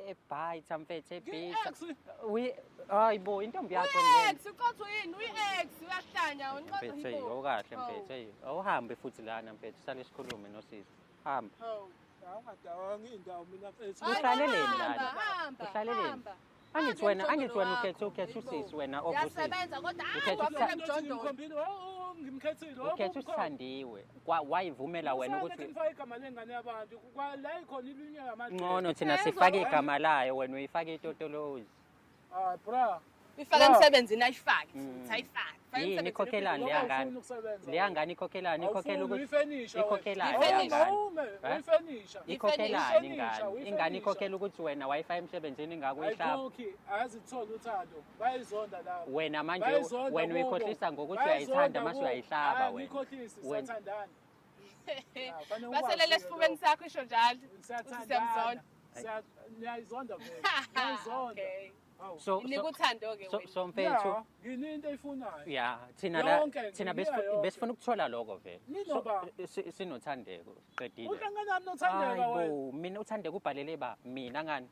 ebhayitha mfethu ebhitha. Ngi-ex? Hayi bo, intombi yakho le. Uyi-ex, uqotho yini? Uyi-ex, uyahlanya wena. Uqotho Mfethu, hey, yibo. awukahle Hawu. mfethu, hey. Awuhambe futhi lana mfethu, sale sikhulume nosisi. Hamba. Hawu. Awungadawanga indawo mina mfethu. Hayi, Uhlaleleni hamba, lana? hamba, Uhlaleleni? hamba. Angithi Hamba wena, angithi wena emjondolo ukhethe wakho. ukhethe Yibo. usisi wena over usisi. Uyasebenza kodwa Ukhethe hamba usisi. phela emjondolo. Ngimkhombile, oh, ngimkhethile. Ukhethe usithandiwe. Wayivumela wena ukuthi ngifake igama lengane yabantu. Kwa la ikhona ilunywa yamadlela. ngcono thina Eh, sifake uzokwenza. igama layo wena uyifake itotolozi. Ah, bra. Ifake emsebenzini ayifake Mm. futhi ayifake. Fake Yini emsebenzini ikhokhelani Ngoba leya awufuni ngane? ukusebenza. Leya ngane ikhokhelani? Ikhokhela Awufuni, ukuthi uyifenisha wena. ikhokhelani Ifenisha. leya ngane? Awume, Eh? uyifenisha. Ikhokhelani Uyifenisha, ingane? uyifenisha. Ingane ikhokhela ukuthi wena wayifaka emsebenzini ingako uyihlaba. Ayikhokhi, ayazithola uthando. Bayizonda labo. Wena manje Bayizonda wena kubo. uyikhohlisa ngokuthi Bayizonda uyayithanda mase kubo. uyayihlaba Hayi, wena. Angiyikhohlisi, Wena- siyathandana. Ah, fanele ukwazi Baselele ke esifubeni lokho. sakho isho njalo. Uthi Siyathandana. siyamzonda. Niyayizonda vele. Niyayizonda. Okay. Hawu. So Inika so uthando ke so, wena. so mfethu Ya, ngini into eyifunayo. ya thina la Yonke, thina nginika yonke. besifuna ukuthola lokho vele. Ninoba? Sinothandeko qedile. Uhlangana nothandeka wena. Hayibo, mina uthandeka ubhalele ba mina ngani?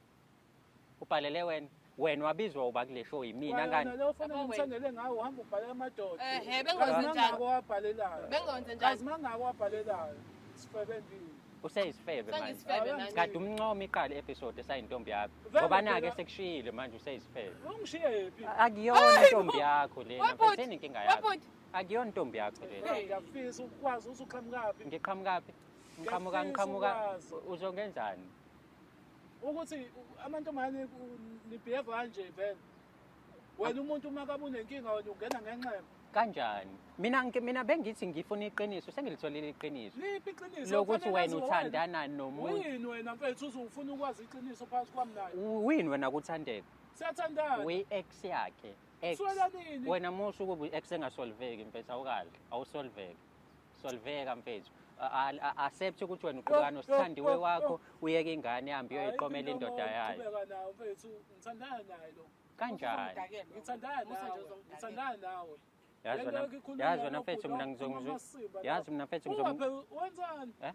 Ubhalele wena. Wena wabizwa uba kule show yimina Wena ngani? leyo foni Yabo wena. ngithandele ngawo uhamba ubhalela amadoda. Ehhe, bengenze Kazi njani? mangako wabhalelayo. Bengenze njani? Kazi mangako wabhalelayo. Sifebe ndini. Useyisifebe manje. Sengisifebe Hayi, nanje. Kade umncoma iqala episode esayintombi yakho. Vele Ngoba nake phela- sekushiyile manje useyisifebe. Ungishiye phi? Akuyona intombi yakho lena. Webhuti, Mfethu inkinga yakho. webhuti. Akuyona intombi yakho lena. Hey. Ngiyafisa ukwazi ukuthi uqhamukaphi. Ngiqhamukaphi? Ngiqhamuka Ngiyafisa ngiqhamuka ukwazi. uzongenzani? Ukuthi amantombazane nibehave kanje vele. Wena umuntu uma kabe unenkinga wena ungena ngenxeba. Kanjani? Mina bengithi ngifuna iqiniso, sengilitholile iqiniso. Liphi iqiniso? Lokuthi Kufanele wena aziwe uthandana nomuntu. Uyini wena mfethu uze ufuna ukwazi iqiniso phakathi kwami naye? Uyini wena kuthandeka? Siyathandana. Uyi-ex yakhe. Ex. Swela nini? Wena musu ukuba i-ex engasolveki mfethu awukahle. Awusolveki. Solveka mfethu. Accept ukuthi wena uqhubeka Yo, nosithandiwe yo, yo, wakho, yo. uyeke ingane ihambe iyoyiqomela indoda yayo. Qhubeka nawe mfethu, ngithandana naye lo. Kanjani? Ngithandana Musa nje nawe. uzongidakela. Ngithandana nawe. Yazi Lento wena, yakho ikhulunywa yazi wena mfethu mina nobhuti, ngizongizwa. ukhuluma amasimba Yazi la. mina mfethu Ungaphe wenzani? Eh?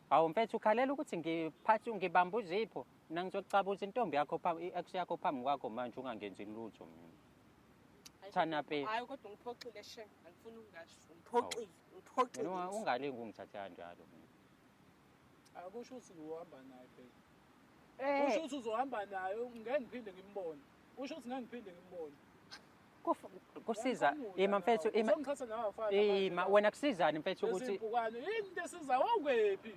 Awu mfethu ukhalela ukuthi ngiphathe ngibambe uzipho. Mina ngizocabuza intombi yakho phambi i-ex yakho phambi kwakho manje ungangenzi lutho mina. Thana pe. Hayi kodwa ungiphoxile shem. Angifuni ukungasho. Ungiphoxile. Ungiphoxile. Mina ungalingi ungithathe kanjalo mina. Akusho ukuthi uhamba naye phela. Kusho ukuthi uzohamba naye, ngeke ngiphinde ngimbone. Kusho ukuthi ngeke ngiphinde ngimbone. Kusiza ima mfethu, ima. Uzongithatha nabafana. Ima wena, kusizani mfethu ukuthi Izimpukane, yini into esiza wawukephi?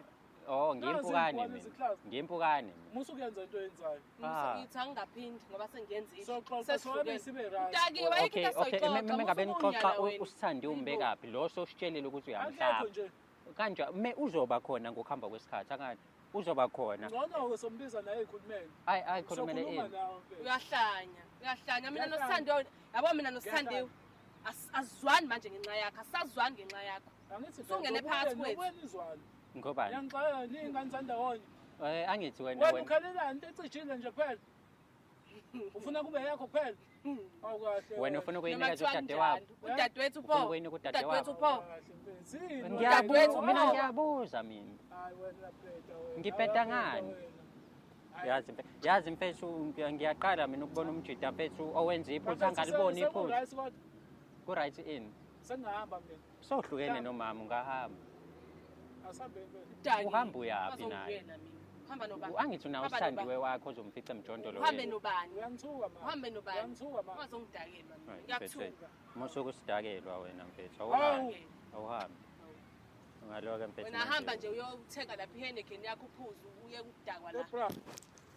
Oh, ngiyimpukane Nazi mina. iziklasi. Ngiyimpukane mina. Musu kuyenza into oyenzayo. Ah. Ithi angingaphindi ngoba sengiyenzile. Soxoxa sobe sibe right. Dakiwe, ayikho Okay, into okay, esoyixoxa. mengabe Musa nixoxa ukunyala wena. uSithandi umbekaphi lo sositshelile ukuthi Akekho uyamhlaba. nje. Kanje me uzoba khona ngokuhamba kwesikhathi akani? Uzoba khona. Ngcono-ke sombiza naye ekhulumeni. Ayi ayi khulumele Sokhuluma ini. nawe mfethu. Uyahlanya, uyahlanya. Mina Ngiyahlanya. noSithandiwe, yabo mina noSithandiwe asizwani manje ngenxa yakho, asazwani ngenxa yakho. Angithi Usungene phakathi kwethu. Nobuye nizwane. Ngobani? Ngiyangixolela niy'ngane zandawonye. Angithi wena Wena wena. ukhalelani into ecijile nje kuphela? Ufuna kube yakho kuphela? Awukahle. Wena ufuna Noma ukuyinikeza kuthiwa udade wabo. kunjani. Udadewethu Ufuna pho. ukuyinika udade Udadewethu wabo. pho. Ngiyabuza, Udadewethu mina pho. ngiyabuza mina. Hayi wena uyabheda wena. Ngibheda Uyabheda ngani? wena. Hayi. Yazi mfethu ngiyaqala mina ukubona umjida mfethu owenza iphutha Mfethu, angaliboni iphutha. seku-right kodwa. Ku-right in. Sengingahamba mina. Sohlukene nomama ungahamba. Asihambeni mfethu. Dani, Uhamba uyaphi naye? ungazongiyena mina. Uhamba nobani? Angithi unawo Uhamba usithandiwe nobani? wakho ozomfica emjondolo Uhambe wena. nobani? Uyangithuka mama. Uhambe nobani? Uyangithuka mama. Ungazongidakelwa mina. Hayi, Ngiyakuthuka. mfethu, musuke usidakelwa wena mfethu. Hawu. Awuhambi. Awuhambi. Ungaloke mfethu. Wena manje. hamba nje uyothenga lapha iHeineken yakho uphuze uye ukudakwa la. Eh, bra.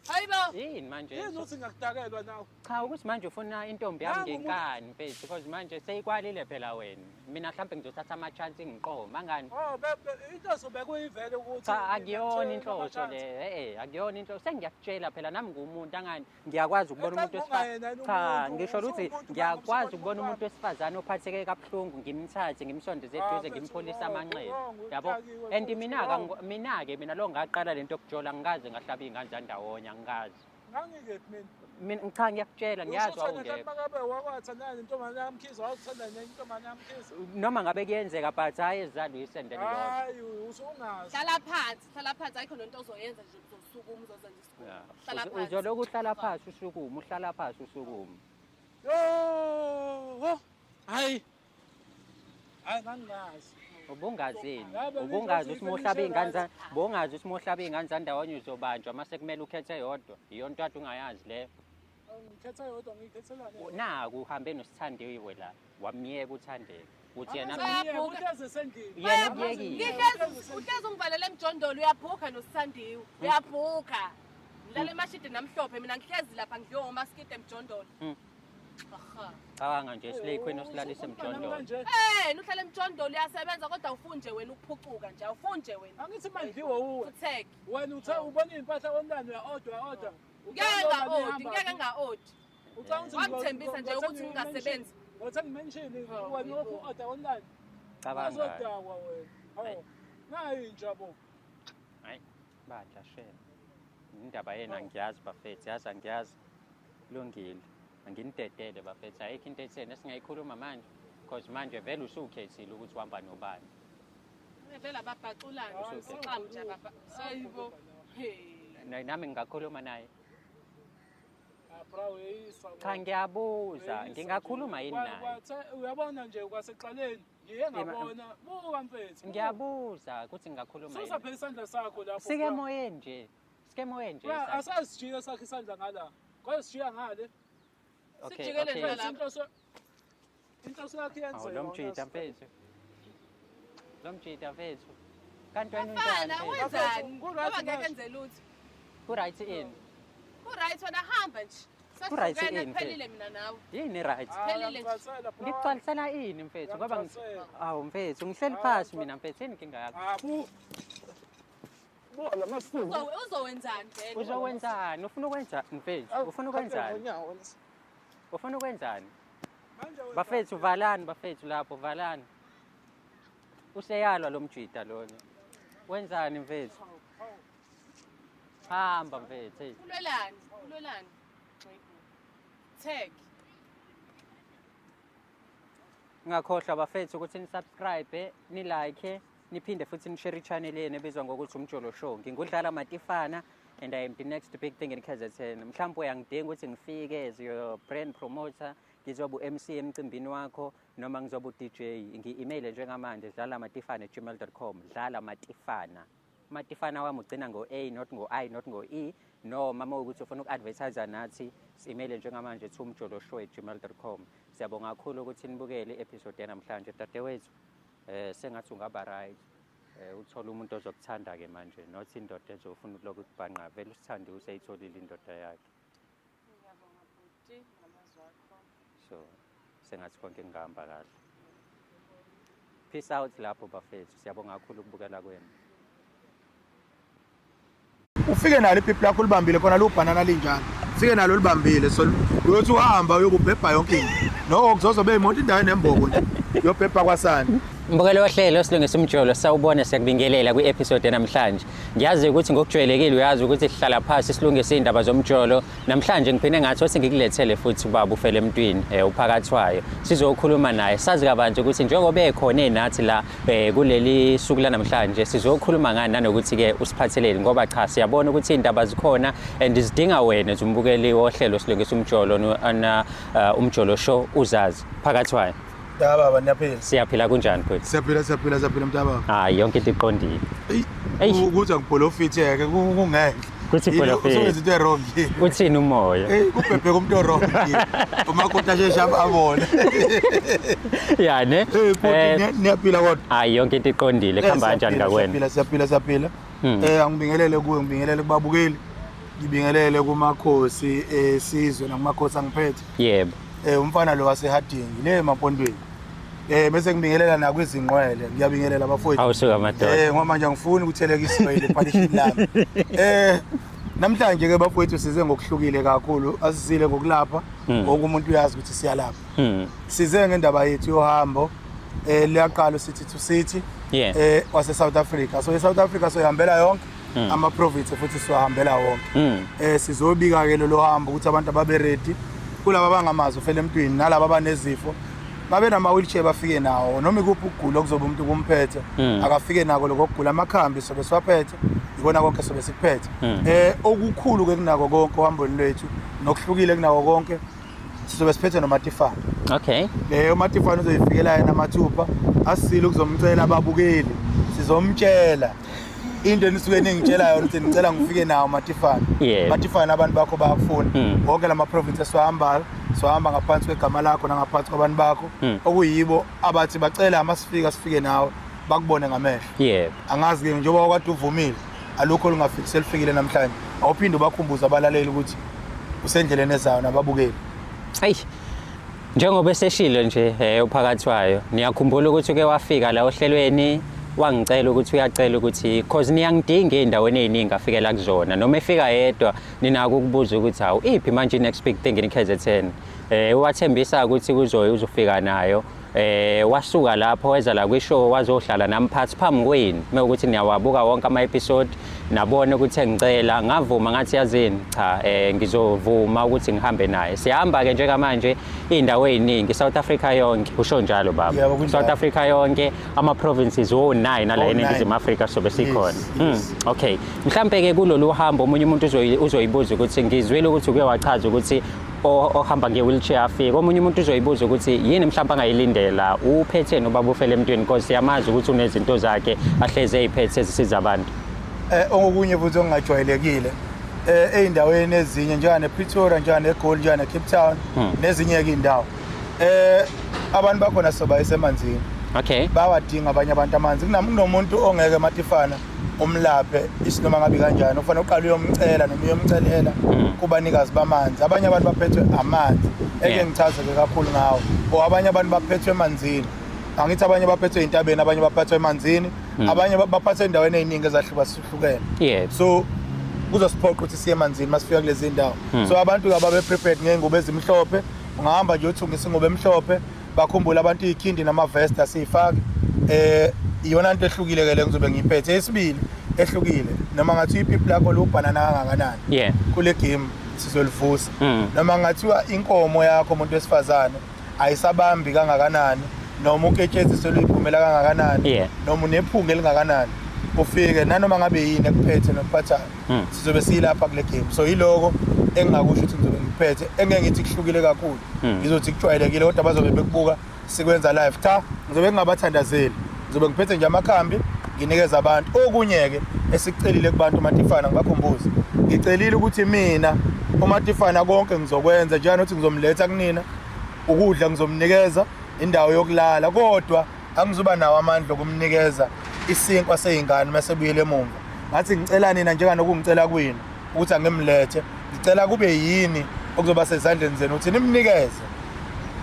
Hayibo. Yini manje? Yini uthi ngiyakudakelwa nawe? Cha ukuthi manje ufuna intombi yami Nangu umuntu- ngenkani mfethu because manje seyikwalile phela wena. Mina mhlambe ngizothatha ama-chance ngiqoma angani? Oh, inhloso bekuyivele ukuthi Cha akuyona ngiyakutshela inhloso le. ama-chance. Akuyona inhloso. Sengiyakutshela phela nami ngumuntu angani ngiyakwazi ukubona umuntu Eqala ungayena wesifazane. yena Cha umuntu, ngisho ukuthi usuwumuntu ngiyakwazi manje, ukubona umuntu wesifazane ophatheke kabuhlungu ngimthathe ngimsondeze Ah, eduze mfethu, ngimpholise wrong, amanxeba. wrong, Yabo? udakiwe And futhi, mina-ke wrong. mina-ke mina lo ngaqala lento yokujola angikaze ngahlaba iy'ngane zandawonye angikaze. Ngangikephi mina? Mina cha ngiyakutshela ngiyazi Usho ukuthi wena wawungekho. mhlawumbe makabe wakwathandana nentombazane yaMkhize, wawuthandana nentombazane yaMkhize. Noma ngabe kuyenzeka but hhayi ezalwa isende lilodwa. Hayi, usungazi. Hlala phansi, hlala phansi ayikho nento ozoyenza nje uzosukuma uzozenza isiguli. Yeah. Hlala phansi. Uzoloku uhlala phansi usukume, uhlala phansi usukume. Yo! Hayi. Hayi ngangingazi. Ubungazini, Ngabe ubungazi ngisho ukuthi uma uhlaba ukuthi iy'ngane bongazi ukuthi uma uhlaba iy'ngane zandawonye uzobanjwa mase kumele ukhethe yodwa. Iyona into kade ungayazi leyo. Ngikhetha yodwa ngiyikhethelani? Naku uhambe noSithandiwe la, wamyeka uThandeka. Uthi yena Bayabhuka. Uhlezi esendlini. Yena ukuyekile. Ngihlezi uhlezi ungivalele emjondolo uyabhukha noSithandiwe. Uyabhukha. Ngilala emashidini amhlophe mina ngihlezi lapha ngidliwa umaskiti emjondolo. Aha. Cabanga nje Slay Queen osilalisa emjondolo. Kanje. Uhlala emjondolo uyasebenza kodwa awufuni nje wena ukuphucuka nje awufuni nje wena. Angithi mandliwe uwe. Futheke. Wena uthe ubona iy'mpahla online uya-order uya-order. Ngeke nga-odi, ngeke nga-odi. Ucabanga ukuthi Wangithembisa nje ukuthi ngingasebenzi. Ngothenga i-mansion Oh, wena yebo. lokhu u-order online. Cabanga. Uzodakwa wena. Hawu. Nayi inja bo. Hayi, bandla shame. Indaba yena angiyazi bafethu, yazi angiyazi. Lungile. Anginidedele bafethu, ayikho into etheni esingayikhuluma manje. Because manje vele usukhethile ukuthi uhamba nobani. Vele ababhaxulana, Hayi, uxamu nje ababha. Hayibo. Hey. Nami ngingakhuluma naye. Ah, bra uyeyisa. Cha ngiyabuza, Uyeyisa ngingakhuluma nje. yini naye? Uyabona nje kwasekuqaleni ngiye ngabona. Buka mfethu. Ngiyabuza ukuthi ngingakhuluma Susa yini. phela isandla sakho lapho. Sike bra. emoyeni nje. Sike emoyeni nje. Bra, isandla. asasijike sakho isandla ngala. Kodwa sijika ngale. Okay, Sijikele okay. nje lapho. Inhloso yakhe yenze Awu lo yona, mjida mfethu. Lo mjida mfethu. Kanti wena Mfana unjani mfethu? wenzani? Ku-right Ngoba ngeke manje. enze lutho. Ku-right ini? Ku-right wena hamba nje. Ku-right Sehlukene ini, kuphelile mina nawe. Yini right? Ah, Phelile nje. uyangicasela, bra. Ngikugcwalisela ini mfethu ngoba Uyangicasela. awu mfethu ngihleli Ah, phasi mina mfethu yini inkinga yakho? Ah, bu. Bo la masifuba. Uzowenzani vele? Uzowenzani? Ufuna ukwenzani mfethu? Ufuna ukwenzani? Ufuna ukwenzani? Manje wena- Bafethu valani bafethu lapho valani. Useyalwa lo mjida lona. Wenzani mfethu? Hamba mfethu. Hey. Ulwelani? Ulwelani? Tag. Ngakhohlwa bafethu ukuthi ni-subscribe, ni-like, niphinde futhi ni-share i-channel yenu ebizwa ngokuthi Umjolo Show. Ngingudlala Matifana and I am the next big thing in KZN. Mhlawumbe uyangidinga ukuthi ngifike as your brand promoter, ngizoba u-MC emcimbini wakho noma ngizoba u-DJ. Ngi-email njengamanje dlalamatifana@gmail.com. Dlala Matifana. Matifana wami ugcina ngo-A not ngo-I not ngo-E. Noma uma ukuthi ufuna uku-advertise nathi, si-email njengamanje to umjoloshow@gmail.com. Siyabonga kakhulu ukuthi nibukele i-episode yanamhlanje. Dadewethu, sengathi ungaba right. Uthole umuntu ozokuthanda-ke manje, not indoda ezofuna ukulokhu ikubhanqa. Vele usithande useyitholile indoda yakhe. Ngiyabonga bhuti ngamazwi akho. So sengathi konke kungahamba kahle. Peace out lapho bafethu. Siyabonga kakhulu ukubukela kwenu. Ufike nalo ipipi lakho libambile khona lubhanana linjalo. Ufike nalo libambile, so uyothi uhamba uyobubhebha yonke into. No, kuzozobe imoto indawo enemboko nje. Uyobhebha kwasani. Mbukelo wohlelo Silungisa Umjolo, sawubona, siyakubingelela kwi-episode yanamhlanje. Ngiyazi ukuthi ngokujwayelekile uyazi ukuthi sihlala phansi silungise iy'ndaba zomjolo. Namhlanje ngiphinde ngathi othi ngikulethele futhi ubaba ufele emntwini, uphakathwayo. Sizokhuluma naye, sazi kabanzi ukuthi njengoba ekhona enathi la kuleli suku lanamhlanje, sizokhuluma ngani nanokuthi-ke usiphatheleni, ngoba cha, siyabona ukuthi iy'ndaba zikhona and zidinga wena nje umbukeli wohlelo Silungisa Umjolo Umjolo Show uzazi. Phakathwayo. Ya baba, niyaphila. Siyaphila, kunjani futhi? Siyaphila, siyaphila, siyaphila mntababa. Hayi, yonke into iqondile. Eyi. Ukuthi angibholofithe-ke kungeke. Kuthi bholofithe. Usuwenza into e-wrong. Uthini umoya? Eyi, kubhebheka umuntu o-wrong. Umakoti asheshe abone. Ya ne? Eh, futhi niyaphila kodwa. Hayi, yonke into iqondile. Kuhamba kanjani Siyaphila, ngakwena? Siyaphila, siyaphila, siyaphila. Angibingelele kuwe, ngibingelele kubabukeli. Ngibingelele kumakhosi esizwe nakumakhosi angiphethe. Umfana lo waseHarding le emaPondweni. Bese ngibingelela nakwizinqwele, ngiyabingelela bafowethu. Awusuka madoda. Ngoba manje angifuni ukutheleka iswele epalishini lami. Namhlanje ke bafowethu size ngokuhlukile kakhulu, asizile ngokulapha, wonke umuntu uyazi ukuthi siyalapha. Size ngendaba yethu yohambo, liyaqala city to city, wase South Africa. So eSouth Africa soyihambela yonke ama province futhi siwahambela wonke. Sizobika ke lolo hambo ukuthi abantu ababe ready, kulaba abangamazi ufele emntwini nalaba abanezifo babe nama wheelchair bafike nawo, noma ikuphi ukugula okuzoba umuntu kumphethe, akafike nako lokho kugula. Amakhambi sobe siwaphethe, ikona konke sobe sikuphethe. Okukhulu ke kunako konke ohambweni lwethu nokuhlukile kunako konke, sizobe siphethe noMatifana. uMatifana uzoyifikela yena amathupha, asisile ukuzomcela ababukeli, sizomtshela into enisuke ningitshela yona ukuthi ngicela ngifike nawo Matifana. Matifana, abantu bakho bayakufuna. Wonke lama province esiwahambayo, siwahamba ngaphansi kwegama lakho nangaphansi kwabantu bakho, okuyibo abathi bacela amasifika sifike nawe bakubone ngamehlo. Angazi ke, njengoba wakade uvumile, alukho olungafiki, selifikile namhlanje. Awuphinde ubakhumbuze abalaleli ukuthi usendleleni ezayo nababukeli. Ayi, njengoba eseshilo nje uphakathwayo, niyakhumbula ukuthi uke wafika la ohlelweni wangicela ukuthi uyacela ukuthi cause niyangidinga ey'ndaweni ey'ningi afikela kuzona, noma efika yedwa ninako ukubuza ukuthi hawu, iphi manje i-next big thing in KZN. Wathembisa ukuthi kuzoya uzofika nayo. Wasuka lapho weza la kwi-show, wazohlala namphathi phambi kwenu, mewukuthi niyawabuka wonke ama-episode, nabona ukuthi engicela, ngavuma ngathi yazini cha, ngizovuma ukuthi ngihambe naye. Sihamba ke njengamanje iy'ndawo ey'ningi, South Africa yonke, usho njalo baba? Yebo, kunjalo. South Africa yonke, ama-provinces wo-9 ala Wo-nine. eNingizimu Afrika sobe sikhona. Yes. Okay, mhlampe ke kulolu hambo omunye umuntu uzoyibuza ukuthi ngizwile ukuthi uke wachaza ukuthi ohamba nge-wheelchair afike. Omunye umuntu uzoyibuza ukuthi yini mhlawumbe angayilindela, uphetheni ubaba ufele emntwini, because siyamazi ukuthi unezinto zakhe ahlezi ey'phethe ezisiza abantu. Okunye futhi okungajwayelekile, ey'ndaweni ezinye njengane-Pretoria, njengane-Goli, njengane-Cape Town, nezinye-ke iy'ndawo, abantu bakhona sobayisa emanzini. Bawadinga abanye abantu amanzi. Kunomuntu ongeke Matifana umlaphe isinoma ngabe kanjani, ufanele uqale uyomcela noma uyomcelela kubanikazi bamanzi. Abanye abantu baphethwe amanzi, eke ngichaze-ke kakhulu ngawo, or abanye abantu baphethwe emanzini. Angithi abanye baphethwe ey'ntabeni, abanye baphethwe emanzini, abanye baphethwe ey'ndaweni ey'ningi ezahlukahlukene. So kuzosiphoqa ukuthi siye emanzini masifika kulezi ndawo. So abantu ababe prepared ngey'ngubo ezimhlophe, ungahamba nje uthungisa ingubo emhlophe, bakhumbule abantu iy'khindi nama-vest asiyifaki. Iyona nto ehlukile ke le ngizobe ngiyiphethe. Esibili ehlukile, noma ngathiwa ipipi lakho liwubhanana kangakanani, kule game sizolivusa. Noma ngathiwa inkomo yakho umuntu wesifazane ayisabambi kangakanani, noma uketshezi seluyiphumela kangakanani, noma unephunga elingakanani, ufike nanoma ngabe yini ekuphethe nokuphathayo, sizobe siyilapha kule game. So yiloko engingakusho ukuthi ngizobe ngikuphethe, engeke ngithi kuhlukile kakhulu, ngizothi kujwayelekile, kodwa bazobe bekubuka sikwenza live. Cha, ngizobe ngingabathandazeli, ngizobe ngiphethe nje amakhambi. Nginikeza abantu. Okunye-ke esikucelile kubantu uMatifana, ngibakhumbuze, ngicelile ukuthi mina uMatifana konke ngizokwenza njenganokuthi ngizomletha kunina, ukudla ngizomnikeza, indawo yokulala, kodwa angizuba nawo amandla okumnikeza isinkwa sey'ngane uma sebuyele emumva. Ngathi ngicela nina njenganokungicela kwina ukuthi angimlethe, ngicela kube yini okuzoba sezandleni zenu ukuthi nimnikeze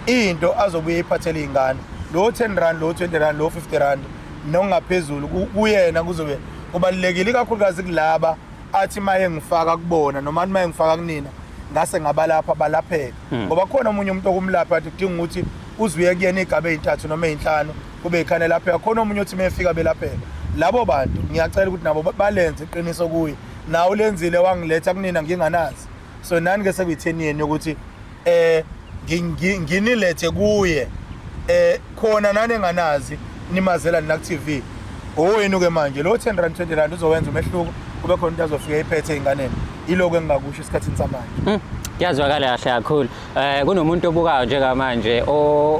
into azobuye iphathele iy'ngane, lo 10 rand, lo 20 rand, lo 50 rand nokungaphezulu kuyena kuzobe kubalulekile, ikakhulukazi kulaba athi maye ngifaka kubona noma athi maye ngifaka kunina ngase ngabalapha balapheke. Ngoba khona omunye umuntu okumlapha athi kudinga ukuthi uzuye kuyena igaba ey'ntathu noma ey'nhlanu kube yikhane elapheka. Khona omunye othi mefika belapheka. Labo bantu ngiyacela ukuthi nabo balenze iqiniso kuye, nawe ulenzile wangiletha kunina nginganazi. So nani ke sekuyitheni yenu yokuthi nginilethe kuye khona nani enganazi nimazela nina ku-TV owenu ke manje lo 10 rand 20 rand uzowenza umehluko, kube khona into azofika iphethe ey'nganeni. Yiloko engingakusho esikhathini samanje. Kuyazwakala kahle kakhulu. Kunomuntu obukayo njengamanje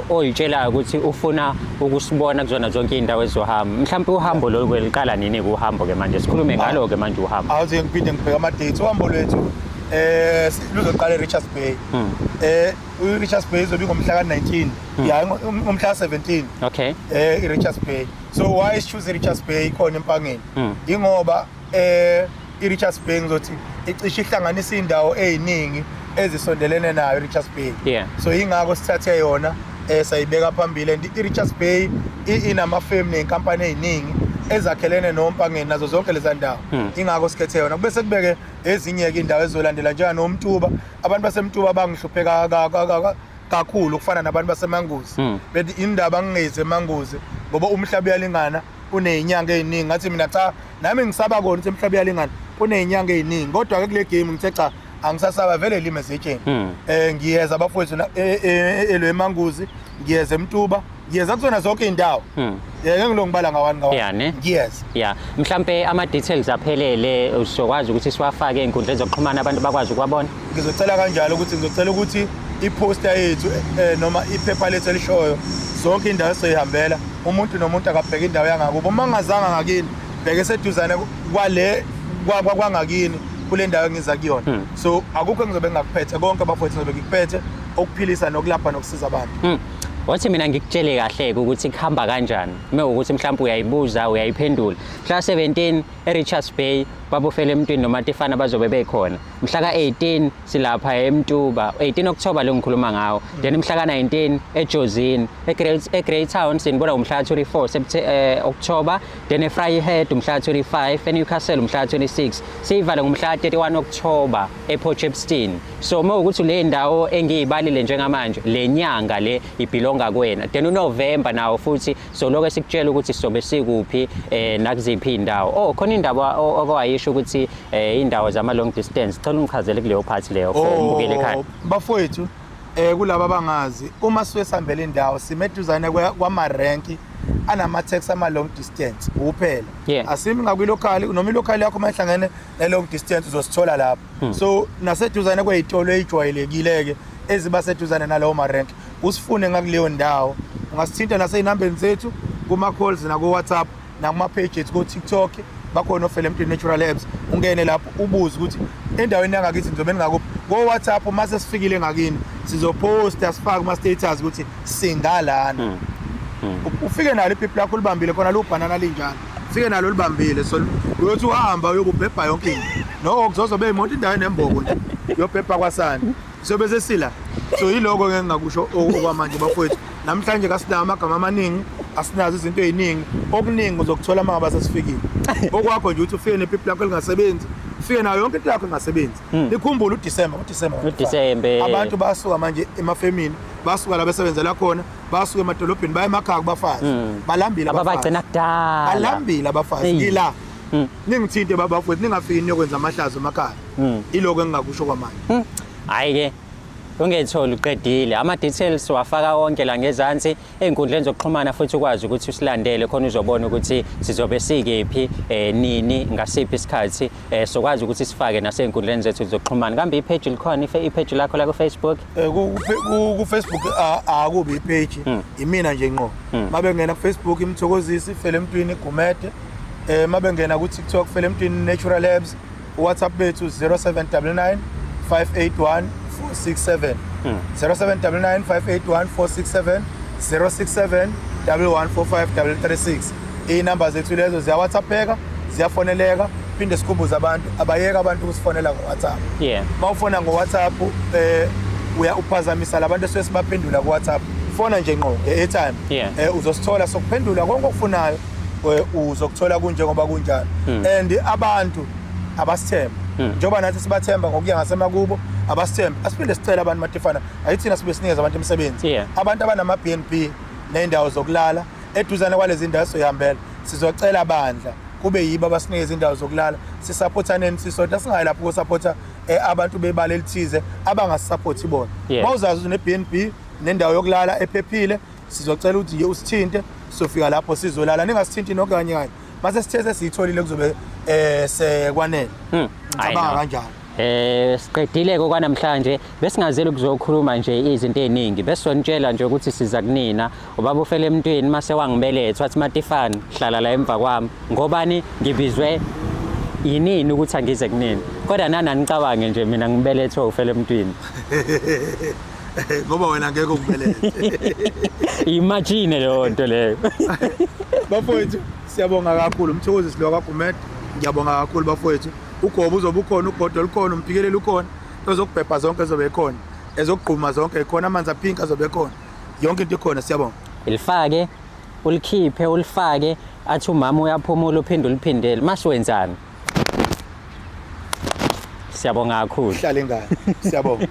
oyitshelayo ukuthi ufuna ukusibona kuzona zonke iy'ndawo ezizohamba. Mhlawumpe uhambo lolu liqala nini uhambo ke manje? Sikhulume ngalo ke manje uhambo. Awuze ngiphinde ngibheke ama-dates. Uhambo lwethu luzoqala e-Richards Bay. I-Richards Bay izobe ingomhla ka-19. Ya, ngomhla ka-17. I-Richards Bay. So why choose i-Richards Bay khona eMpangeni? Ingoba i-Richards Bay ngizothi icishe ihlanganisa indawo eziningi ezisondelene nayo i-Richards Bay. So ingakho sithathe yona sayibeka phambili, and i-Richards Bay inama-firm ney'nkampani ey'ningi ezakhelene noMpangeni nazo zonke leza ndawo. Ingakho sikhethe yona. Bese kubeke ezinye-ke iy'ndawo ezizolandela njenganomtuba. Abantu baseMtuba bangihluphe kakhulu kufana nabantu baseManguzi. Bethi indaba ngingezi eManguzi ngoba umhlaba uyalingana uney'nyanga ey'ningi. Ngathi mina cha, nami ngisaba kona ukuthi umhlaba uyalingana uney'nyanga ey'ningi, kodwa-ke kule game ngithe cha, angisasaba vele lime ezetsheni. Ngiyeza abafowethu elo eManguzi, ngiyeza eMtuba, ngiyeza kuzona zonke iy'ndawo. Ngeke ngilo ngibala ngawani ngawani. Ngiyeza. Yeah, mhlampe ama details aphelele uzokwazi ukuthi siwafake ey'nkundleni zokuxhumana abantu bakwazi ukuwabona. Ngizocela kanjalo ukuthi ngizocela ukuthi iposter yethu noma iphepha lethu elishoyo zonke indawo esizoyihambela, umuntu nomuntu akabheke indawo yangakubo. Uma ngingazanga ngakini, bheke seduzane kwale kwangakini kule ndawo engiza kuyona. So akukho engizobe ngingakuphethe, konke abafowethu ngizobe ngikuphethe okuphilisa nokulapha nokusiza abantu. Wathi mina ngikutshele kahle ukuthi kuhamba kanjani. Uma ukuthi mhlawumbe uyayibuza uyayiphendula. Mhla 17 eRichards Bay babufele emntwini noMatifana bazobe bekhona. Mhla ka-18 silapha eMtuba, 18 October lo ngikhuluma ngawo. Then mhla ka-19 eJozini, eGreytown sinibona ngomhla ka-24 October, then eVryheid umhla ka-25, eNewcastle umhla ka-26. Siyivala ngomhla ka-31 October ePort Shepstone. So uma ukuthi le ndawo engiyibalile njengamanje, le nyanga le ibhilonga kuwena. Then uNovember nawo futhi soloko sikutshela ukuthi sizobe sikuphi nakuziphi iy'ndawo. Oh, khona indaba okwayisho ukuthi indawo zama long distance. Cela ungichazele kuleyo part leyo for umbukeli ekhaya. Bafowethu, kulaba abangazi, uma sisuke sihambela indawo sime eduzane kwamarenki anama-taxi ama-long distance kuphela. Asimi ngakwi-local, noma i-local yakho uma ihlangene ne-long distance uzosithola lapho. So naseduzane kwey'tolo ey'jwayelekile-ke eziba seduzane nalawo marenki, usifune ngakuleyo ndawo. Ungasithinta nasey'nambeni zethu kuma-calls naku-WhatsApp nakuma-page ethu ko-TikTok, bakhona oFele Emntwini Natural Herbs. Ungene lapho ubuze ukuthi endaweni yangakithi nizobe ningakuphi. Ko-WhatsApp uma sesifikile ngakini sizoposta sifake kuma-status ukuthi singalana. Ufike nalo ipipi lakho ulibambile khona lubhanana linjalo, ufike nalo ulibambile. So uyothi uhamba uyokubhebha yonke into, noko kuzozobe imoto indawo enemboko nje uyobhebha kwasani, sobe sesila. So yiloko ke ngingakusho okwamanje bafowethu. Namhlanje kasinawo amagama amaningi, asinazo izinto ey'ningi, okuningi uzokuthola uma ngabe sesifikile. Okwakho nje ukuthi ufike nepipi lakho elingasebenzi, ufike nayo yonke into yakho engasebenzi. Nikhumbule uDisemba, uDisemba, uDisemba. Abantu basuka manje emafemini, basuka la besebenzela khona, basuka emadolobheni baye emakhaya kubafazi. Balambile abafazi. Ababagcina kudala. Balambile abafazi. Ngila. Ningithinte babafowethu, ningafiki niyokwenza amahlazo emakhaya. Iloko engingakusho kwamanje. Hayi ke, ungetholi uqedile. Ama details wafaka wonke la ngezansi ey'nkundleni zokuxhumana, futhi ukwazi ukuthi usilandele khona uzobona ukuthi sizobe sikephi, nini, ngasiphi isikhathi, sokwazi ukuthi sifake nasey'nkundleni zethu zokuxhumana. Kambe i-page likhona, i-page lakho la ku-Facebook? Ku-Facebook akubi i-page, imina nje ngqo. Mabe ngena ku-Facebook iMthokozisi Fele Emntwini Gumede, Mabengena ku TikTok Felemntwini Natural Herbs, WhatsApp bethu 0799 581 467. 0799 581 467, 067 1145 336. Iy'namba zethu lezo ziya-WhatsApp-eka, ziyafoneleka. Phinde sikhumbuze abantu, abayeka abantu ukusifonela ngo-WhatsApp. Uma ufona ngo-WhatsApp, uya uphazamisa labantu esuke sibaphendula ku-WhatsApp. Fona nje ngqo nge-airtime. Uzosithola, sokuphendula konke okufunayo, uzokuthola kunjengoba kunjalo. And abantu abasithemba. Njengoba nathi sibathemba ngokuya ngasemakubo, abasithemba. Asiphinde sicele abantu, Matifana, ayithina sibe sinikeza abantu imisebenzi. Abantu abanama B&B nezindawo zokulala eduzane kwalezi ndawo sizoyihambela, sizocela bandla kube yibo abasinikeza indawo zokulala, sisupportaneni sisodwa, singayi lapho kusupporta abantu bebala elithize abangasupporti bona. Mawuzazi une B&B nendawo yokulala ephephile, sizocela ukuthi nje usithinte, sofika lapho sizolala, ningasithinti nokanye kanye. Mase sithe sesiyitholile kuzobe sekwanele. Ngicabanga kanjalo. Siqedile ke kwanamhlanje, besingazeli ukuzokhuluma nje izinto eziningi, besonitshela nje ukuthi siza kunina. Ubaba ufele emntwini mase wangibeletha wathi, "Matifana, hlala la emva kwami," ngobani ngibizwe yinini ukuthi angize kunini, kodwa nana nicabange nje mina ngibelethwe ufele emntwini. Ngoba wena ngeke ungibelethe. Imagine leyo nto leyo. Bafowethu, siyabonga kakhulu. Umthokozisi lo kaGumede, ngiyabonga kakhulu bafowethu. Ugobo uzobe ukhona, ugodo lukhona, umphikeleli ukhona, ezokubhebha zonke ezobe ekhona, ezokugquma zonke ikhona, amanzi apink azobe ekhona, yonke into ikhona. Siyabonga. Ilifake, ulikhiphe, ulifake, athi umama uyaphumula, uphinde uliphindele mase wenzani. Siyabonga kakhulu. Hlale ingane, siyabonga.